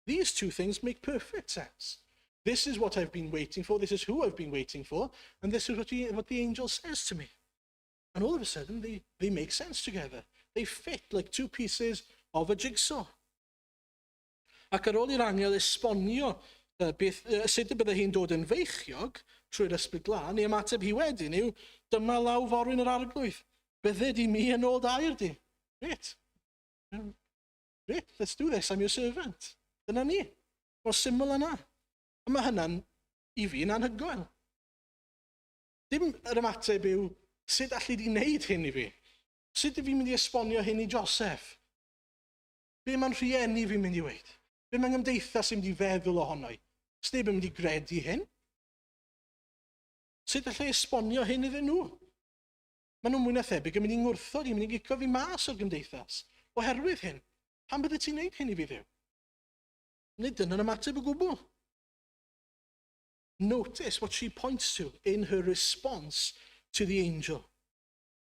These two things make perfect sense. This is what I've been waiting for, this is who I've been waiting for, and this is what the angel says to me. And all of a sudden, they make sense together. They fit like two pieces of a jigsaw. Ac ar ôl i'r angel esbonio beth, sut y bydde hi'n dod yn feichiog trwy'r Ysbryd Glân, ei ymateb hi wedyn yw, "Dyma law forwyn yr Arglwydd. Bydded i mi yn ôl dy air di." Great. Great, let's do this, I'm your servant. Dyna ni. Mor syml yna. A mae hynna'n, i fi, yn anhygoel. Dim yr ymateb yw, "Sut allu di wneud hyn i fi? Sut ydw fi'n mynd i esbonio hyn i Joseph? Be mae'n rhieni fi'n mynd i weud? Be mae'n gymdeithas yn mynd i feddwl ohono i? Sneb yn mynd i gredu hyn. Sut allai esbonio hyn iddyn nhw? Maen nhw'n mwy na thebyg yn mynd i ngwrthod i, mynd i gicio fi mas o'r gymdeithas. Oherwydd hyn, pam bydde ti'n neud hyn i fi, Dduw?" Nid dyna'n ymateb o gwbl. Notice what she points to in her response to the angel.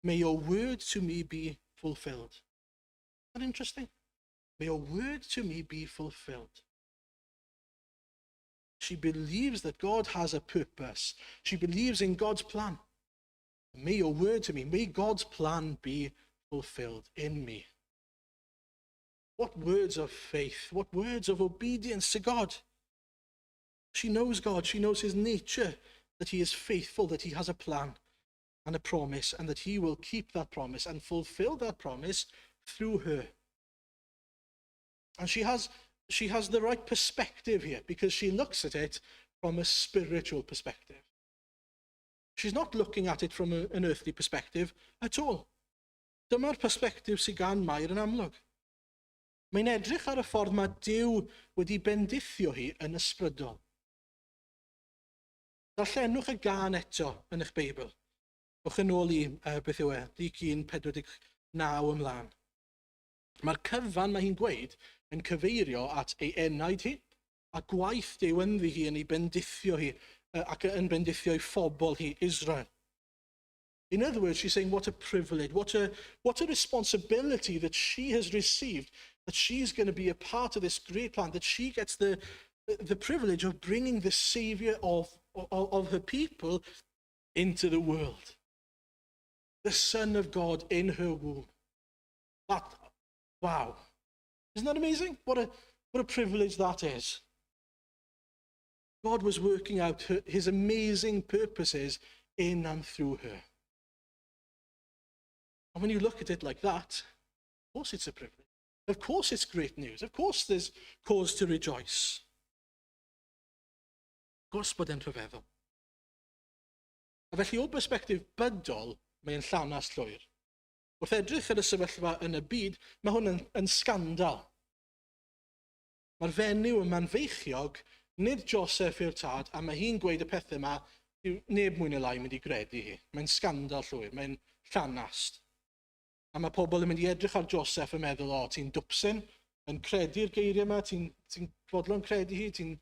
"May your word to me be fulfilled." Isn't that interesting? "May your word to me be fulfilled." She believes that God has a purpose. She believes in God's plan. May your word to me, may God's plan be fulfilled in me. What words of faith, what words of obedience to God. She knows God, she knows his nature, that he is faithful, that he has a plan and a promise, and that he will keep that promise and fulfill that promise through her. And she has the right perspective here because she looks at it from a spiritual perspective. She's not looking at it from an earthly perspective at all. Dyma'r perspective sydd gan Mair yn amlwg. Mae'n edrych ar y ffordd mae Duw wedi bendithio hi yn ysbrydol. Darllenwch y gân eto yn eich Beibl. Ewch yn ôl i, beth yw e, Luc 1, 49 ymlaen. Mae'r cyfan mae hi'n gweud yn cyfeirio at ei enaid hi, a gwaith Duw ynddi hi yn ei bendithio hi, ac yn bendithio ei phobl hi, Israel. In other words, she's saying what a privilege, what a responsibility that she has received, that she's going to be a part of this great plan, that she gets the privilege of bringing the Savior of her people into the world. The Son of God in her womb. That, wow. Isn't that amazing? What a privilege that is. God was working out his amazing purposes in and through her. And when you look at it like that, of course it's a privilege. Of course it's great news. Of course there's cause to rejoice. Of course bod e'n rhyfeddol. A felly o berspectif bydol, mae'n llanast llwyr. Wrth edrych ar y sefyllfa yn y byd, mae hwn yn sgandal. Mae'r fenyw yma'n feichiog, nid Joseph yw'r tad, a mae hi'n gweud y pethau yma, yw neb mwy na lai mynd i gredu hi. Mae'n sgandal llwyr, mae'n llanast. A mae pobl yn mynd i edrych ar Joseph yn meddwl, "O, ti'n dwpsyn, yn credu'r geiriau yma, ti'n ti fodlon credu hi, ti'n.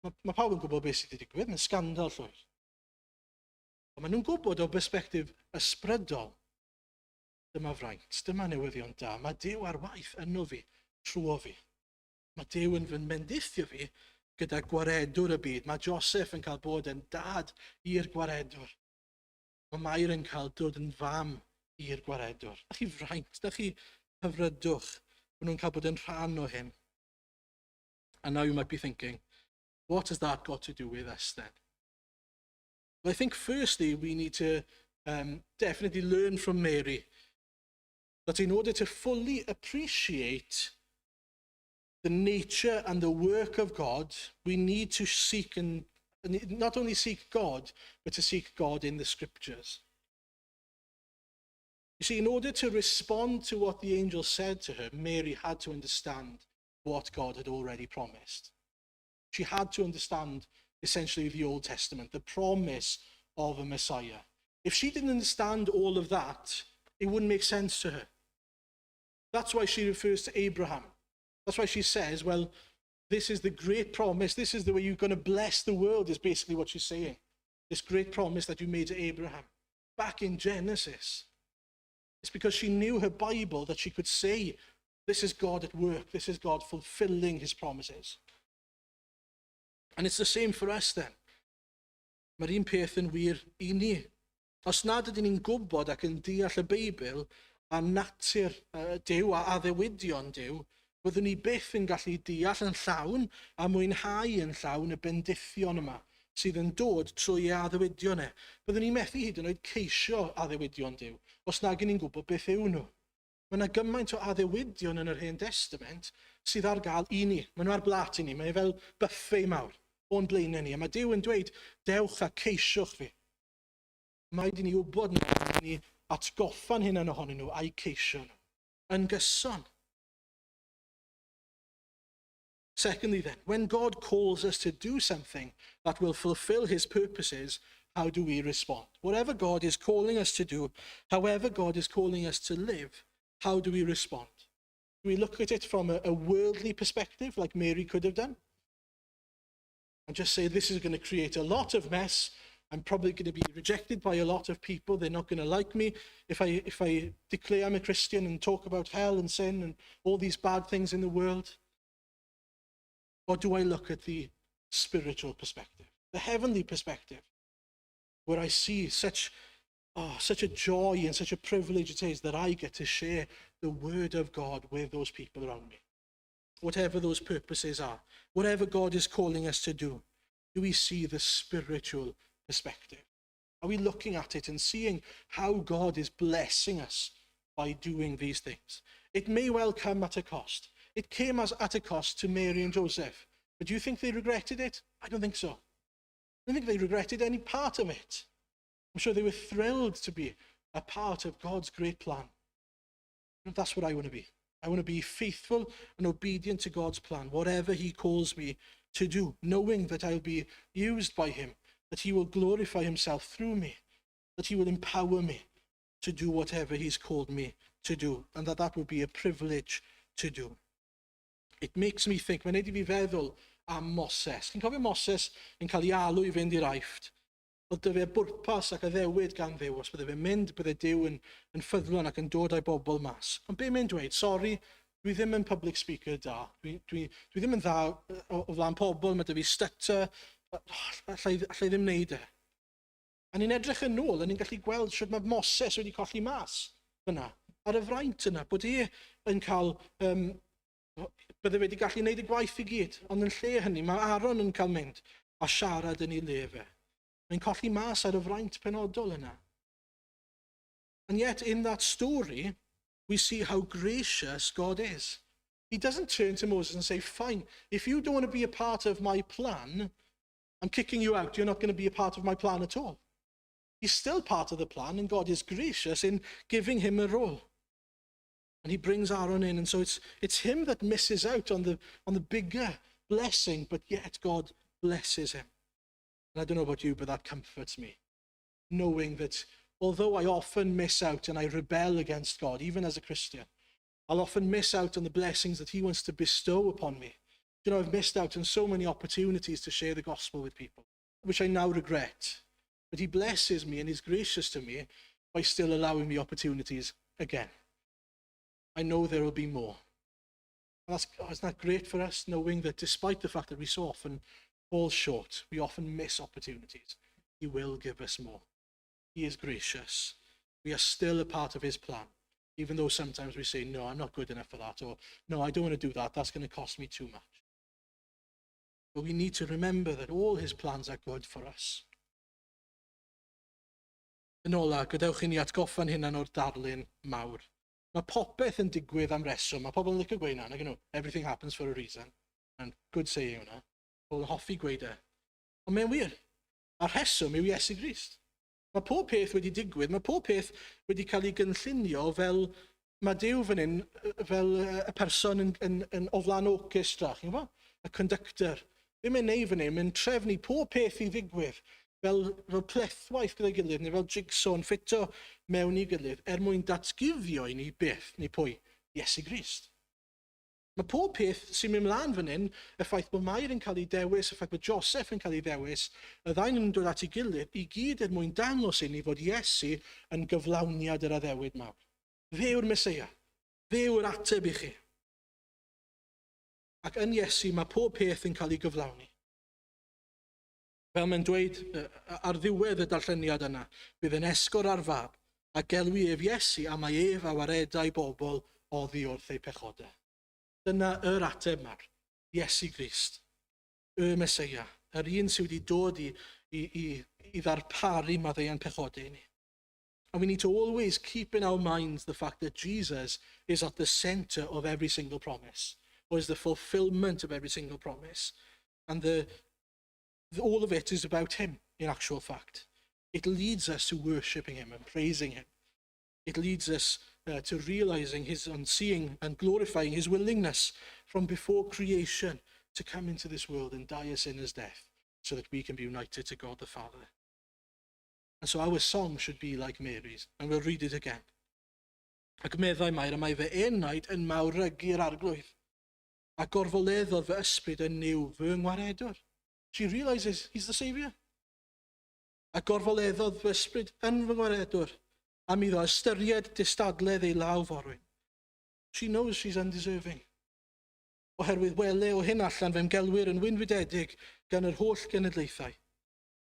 Mae pawb yn gwybod beth sydd wedi digwydd, mae'n sgandal llwyr." Ond maen nhw'n gwybod o berspectif ysbrydol, dyma fraint, dyma newyddion da. Mae Duw ar waith yno fi, trwy fi. Mae Duw yn fy mendithio fi gyda gwaredwr y byd. Mae Joseph yn cael bod yn dad i'r gwaredwr. Mae Mair yn cael dod yn fam i'r gwaredwr. Na chi fraint, na chi hyfrydwch bod nhw'n cael bod yn rhan o hyn. And now you might be thinking, "What has that got to do with us then?" Well, I think firstly we need to definitely learn from Mary that in order to fully appreciate the nature and the work of God, we need to seek and not only seek God, but to seek God in the scriptures. You see, in order to respond to what the angel said to her, Mary had to understand what God had already promised. She had to understand essentially the Old Testament, the promise of a Messiah. If she didn't understand all of that, it wouldn't make sense to her. That's why she refers to Abraham. That's why she says, well, This is the great promise. This is the way you're going to bless the world, is basically what she's saying. This great promise that you made to Abraham back in Genesis. It's because she knew her Bible that she could say, "This is God at work. This is God fulfilling his promises." And it's the same for us then. Mae'r un peth yn wir i ni. Os nad ydyn ni'n gwybod ac yn deall y Beibl a natur Duw a addewidion Duw, byddwn ni byth yn gallu deall yn llawn a mwynhau yn llawn y bendithion yma sydd yn dod trwy ei addewidion e. Byddwn ni methu hyd yn oed ceisio addewidion Duw os nag ni'n gwybod beth yw nhw. Mae yna gymaint o addewidion yn yr Hen Testament sydd ar gael i ni. Maen nhw ar blat i ni. Mae e fel buffet mawr o'n blaenau ni. A mae Duw yn dweud, "Dewch a ceisiwch fi." Mae di ni wybod nhw, ni atgoffa'n hunain ohonyn nhw a'u ceisio nhw yn gyson. Secondly, then, when God calls us to do something that will fulfill his purposes, how do we respond? Whatever God is calling us to do, however God is calling us to live, how do we respond? Do we look at it from a worldly perspective, like Mary could have done? And just say, "This is going to create a lot of mess. I'm probably going to be rejected by a lot of people. They're not going to like me if I declare I'm a Christian and talk about hell and sin and all these bad things in the world." Or do I look at the spiritual perspective, the heavenly perspective, where I see such a joy and such a privilege it is that I get to share the word of God with those people around me? Whatever those purposes are, whatever God is calling us to do, do we see the spiritual perspective? Are we looking at it and seeing how God is blessing us by doing these things? It may well come at a cost. It came at a cost to Mary and Joseph. But do you think they regretted it? I don't think so. I don't think they regretted any part of it. I'm sure they were thrilled to be a part of God's great plan. And that's what I want to be. I want to be faithful and obedient to God's plan, whatever he calls me to do, knowing that I'll be used by him, that he will glorify himself through me, that he will empower me to do whatever he's called me to do, and that that will be a privilege to do. It makes me think, mae'n neud i fi feddwl am Moses. Chi'n cofio Moses yn cael ei alw i fynd i'r Aifft? Oedd 'da fe bwrpas ac addewid gan Dduw. Os bydde fe'n mynd, bydde Duw yn ffyddlon ac yn dod â'i bobl mas. Ond be mae'n dweud? "Sori, dwi ddim yn public speaker da. Dwi ddim yn dda o flaen pobl, mae 'da fi stutter, allai ddim wneud e." A ni'n edrych yn ôl, a ni'n gallu gweld sut mae Moses wedi colli mas fyna, ar y fraint yna, bod e yn cael, bydde wedi gallu gwneud y gwaith i gyd, ond yn lle hynny, mae Aaron yn cael mynd a siarad yn ei le fe. Mae'n colli mas ar y fraint penodol yna. And yet, in that story, we see how gracious God is. He doesn't turn to Moses and say, "Fine, if you don't want to be a part of my plan, I'm kicking you out. You're not going to be a part of my plan at all." He's still part of the plan, and God is gracious in giving him a role. And he brings Aaron in, and so it's him that misses out on the bigger blessing, but yet God blesses him. And I don't know about you, but that comforts me, knowing that although I often miss out and I rebel against God, even as a Christian, I'll often miss out on the blessings that he wants to bestow upon me. I've missed out on so many opportunities to share the gospel with people, which I now regret. But he blesses me and is gracious to me by still allowing me opportunities again. I know there will be more. And oh, isn't that great for us, knowing that despite the fact that we so often fall short, we often miss opportunities, he will give us more? He is gracious. We are still a part of his plan, even though sometimes we say, "No, I'm not good enough for that," or "No, I don't want to do that. That's going to cost me too much." But we need to remember that all his plans are good for us. Yn ola, gadewch i ni atgoffa'n hunan o'r darlun mawr. Mae popeth yn digwydd am reswm. Mae pobl yn licio gweud 'na, nag nhw? "Everything happens for a reason." And good saying hwnna. Pobl yn hoffi gweud e. Ond mae'n wir. A'r rheswm yw Iesu Grist. Mae pob peth wedi digwydd, mae pob peth wedi cael ei gynllunio fel mae Duw fan hyn fel y person yn o flaen orchestra, chi'n gwybod? Y conductor. Be mae'n neud fan hyn, mae'n trefnu pob peth i ddigwydd fel plethwaith gyda'i gilydd, neu fel jigsaw yn ffito mewn i gilydd, er mwyn datguddio i ni beth, neu pwy? Iesu Grist. Mae pob peth sy'n mynd mlaen fan hyn, y ffaith bod Mair yn cael ei dewis, y ffaith bod Joseph yn cael ei ddewis, y ddau nhw'n dod at ei gilydd, i gyd er mwyn dangos i ni fod Iesu yn gyflawniad yr addewid mawr. Fe yw'r Meseia. Fe yw'r ateb i chi. Ac yn Iesu mae pob peth yn cael ei gyflawni. Fel mae'n dweud ar ddiwedd y darlleniad yna, bydd yn esgor ar fab, a gelwi ef Iesu am mai ef a waredai bobl oddi wrth eu pechodau. Dyna yr ateb mawr, Iesu Grist, y Meseia, yr un sydd wedi dod i, i, i, i ddarparu maddeuant pechodau i ni. And we need to always keep in our minds the fact that Jesus is at the center of every single promise, or is the fulfillment of every single promise. And the, all of it is about him, in actual fact. It leads us to worshipping him and praising him. It leads us to realizing his and seeing and glorifying his willingness from before creation to come into this world and die a sinner's death so that we can be united to God the Father. And so our song should be like Mary's, and we'll read it again. Ac meddai Mair, y mae fy enaid yn mawrygu'r arglwydd, a gorfoleddodd fy ysbryd yn Nuw fy ngwaredwr. She realises he's the saviour. A gorfoleddodd fy ysbryd yn fy ngwaredwr, am iddo ystyried distadledd ei law forwyn. She knows she's undeserving. Oherwydd wele o hyn allan fe'm gelwir yn wynfydedig gan yr holl genedlaethau.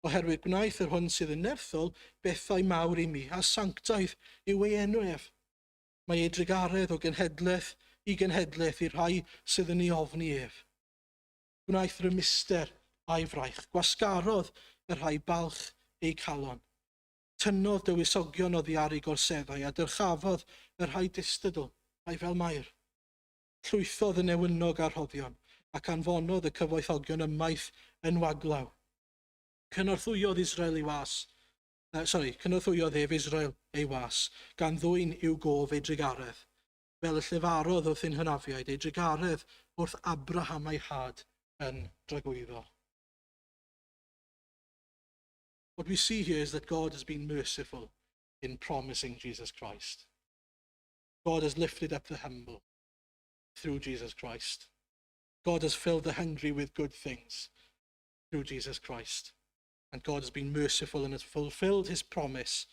Oherwydd gwnaeth yr hwn sydd yn nerthol bethau mawr i mi, a sanctaidd yw ei enw ef. Mae ei drugaredd o genhedlaeth i genhedlaeth i'r rhai sydd yn ei ofni ef. Gwnaeth rymuster a'i fraich, gwasgarodd y rhai balch eu calon. Tynnodd dywysogion oddi ar eu gorseddau a dyrchafodd y rhai distadl, rhai fel Mair. Llwythodd y newynog â rhoddion, ac anfonodd y cyfoethogion ymaith yn waglaw. Cynorthwyodd Israel ei was, sorry, cynorthwyodd ef Israel ei was, gan ddwyn i'w gof ei drugaredd, fel y llefarodd wrth ein hynafiaid, ei drugaredd wrth Abraham a'i had yn dragwyddol. What we see here is that God has been merciful in promising Jesus Christ. God has lifted up the humble through Jesus Christ. God has filled the hungry with good things through Jesus Christ. And God has been merciful and has fulfilled his promise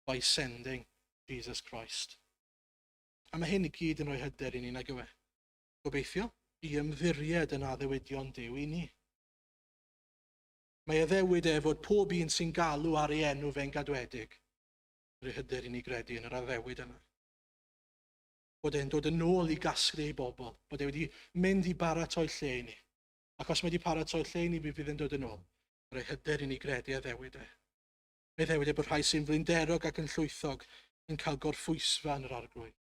by sending Jesus Christ. A mae hyn i gyd yn rhoi hyder i ni, nag yw e? Gobeithio, i ymddiried yn addewidion Duw i ni. Mae addewid e fod pob un sy'n galw ar ei enw fe'n gadwedig. Rhoi hyder i ni gredu yn yr addewid yna. Bod e'n dod yn ôl i gasglu ei bobl, bod e wedi mynd i baratoi lle i ni. Ac os mae wedi paratoi lle i ni, mi fydd yn dod yn ôl. Rhoi hyder i ni gredu addewid e. Mae addewid e bod rhai sy'n flinderog ac yn llwythog yn cael gorffwysfa yn yr arglwydd.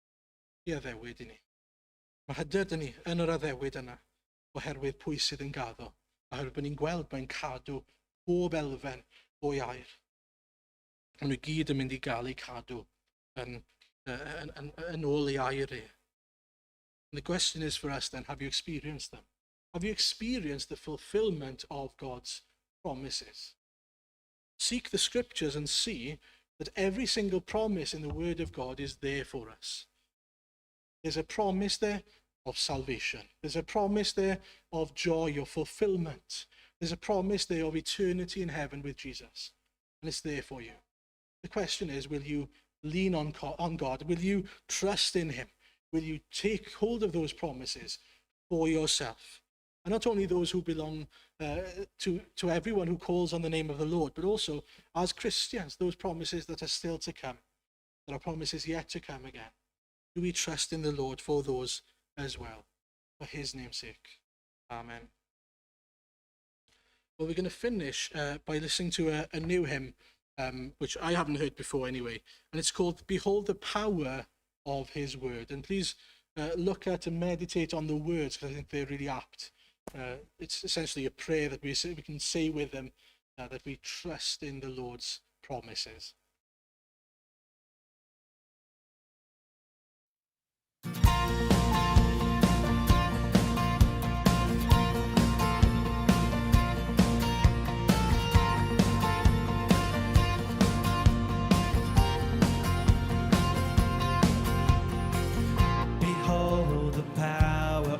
I addewid i ni. Mae hyder dyn ni yn yr addewid yna oherwydd pwy sydd yn gaddo, oherwydd bod ni'n gweld mae'n cadw bob elfen o'i air. Maen nhw gyd yn mynd i gael eu cadw yn, yn, yn, yn ôl ei air e. And the question is for us then, have you experienced them? Have you experienced the fulfillment of God's promises? Seek the scriptures and see that every single promise in the Word of God is there for us. There's a promise there of salvation. There's a promise there of joy, of fulfillment. There's a promise there of eternity in heaven with Jesus. And it's there for you. The question is, will you lean on, on God? Will you trust in Him? Will you take hold of those promises for yourself? And not only those who belong to, to everyone who calls on the name of the Lord, but also as Christians, those promises that are still to come. There are promises yet to come again. Do we trust in the Lord for those as well? For his name's sake. Amen. Well, we're going to finish by listening to a, a new hymn, which I haven't heard before anyway, and it's called Behold the Power of His Word. And please look at and meditate on the words, because I think they're really apt. It's essentially a prayer that we, we can say with them that we trust in the Lord's promises. Behold the power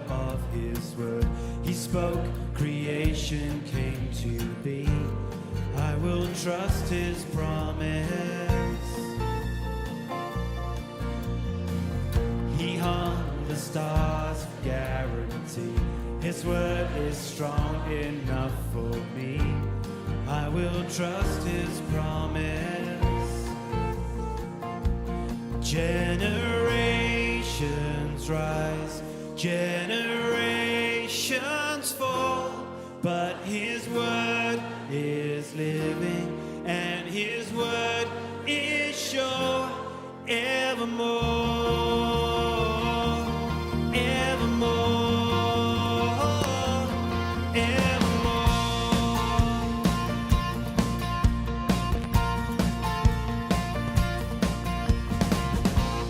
stars guarantee. His word is strong enough for me. I will trust his promise. Generations rise, generations fall, but his word is living and his word is sure evermore, evermore, evermore.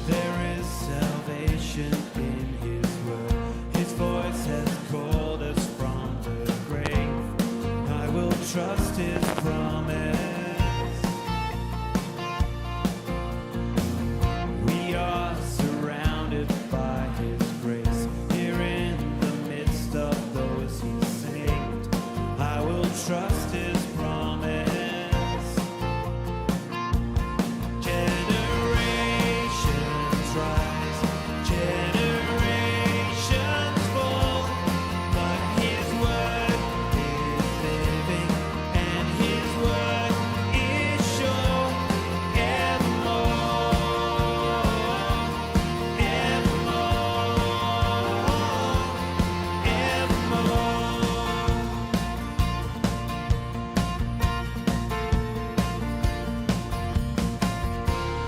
There is salvation in his word. His voice has called us from the grave. I will trust his promise. We are surrounded by his grace. Here in the midst of those he saved, I will trust his promise. Generations rise, generations fall, but his word is living and his word is sure evermore, evermore, evermore.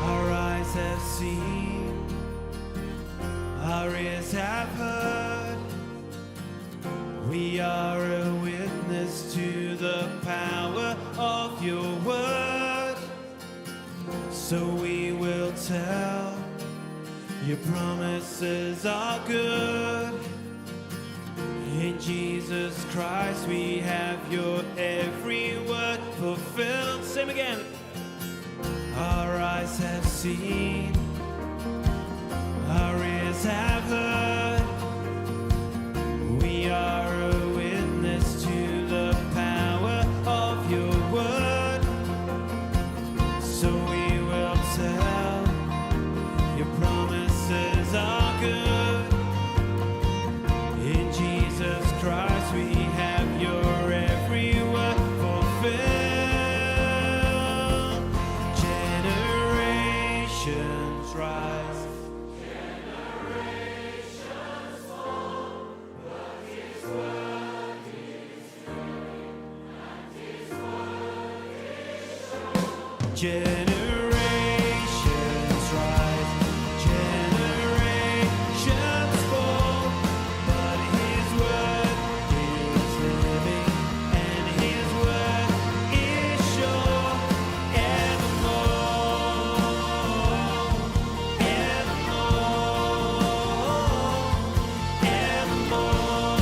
Our eyes have seen, our ears have heard. We are a witness to the power of your word. So we will tell your promises are good. In Jesus Christ we have your every word fulfilled. Same again. Our eyes have seen, our ears have heard. We are a witness to the power of your word. So we will tell your promises are good. In Jesus Christ we have your every word fulfilled. Generations rise. Generations rise, generations fall, but His word is living and His word is sure evermore, evermore, evermore,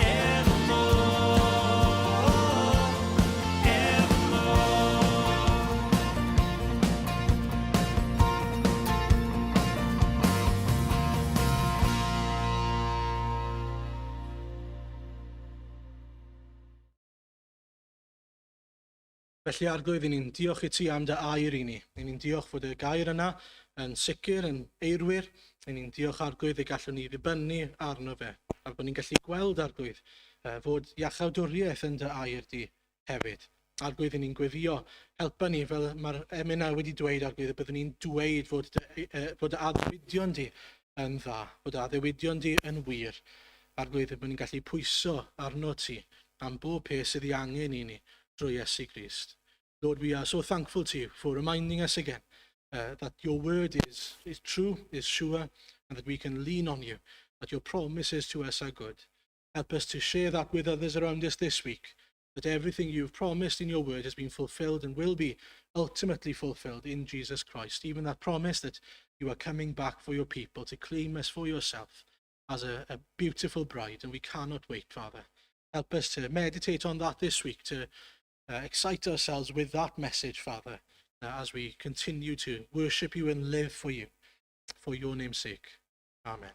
evermore, evermore. Felly Arglwydd, i ni'n diolch i ti am dy air i ni. I ni'n diolch fod y gair yna yn sicr, yn eirwir. I ni'n diolch Arglwydd y gallwn ni ddibynnu arno fe. A bod ni'n gallu gweld Arglwydd fod iachawdwriaeth yn dy air di hefyd. Arglwydd, i ni'n gweddio, helpa ni fel mae'r emynau wedi dweud Arglwydd, y byddwn ni'n dweud fod dy addewidion di yn dda, fod dy addewidion di yn wir. Arglwydd, y bod ni'n gallu pwyso arno ti am bob peth sydd ei angen i ni drwy Iesu Grist. Lord, we are so thankful to you for reminding us again that your word is true, is sure, and that we can lean on you, that your promises to us are good. Help us to share that with others around us this week, that everything you've promised in your word has been fulfilled and will be ultimately fulfilled in Jesus Christ. Even that promise that you are coming back for your people to claim us for yourself as a beautiful bride, and we cannot wait, Father. Help us to meditate on that this week, to excite ourselves with that message, Father, as we continue to worship you and live for you, for your name's sake. Amen.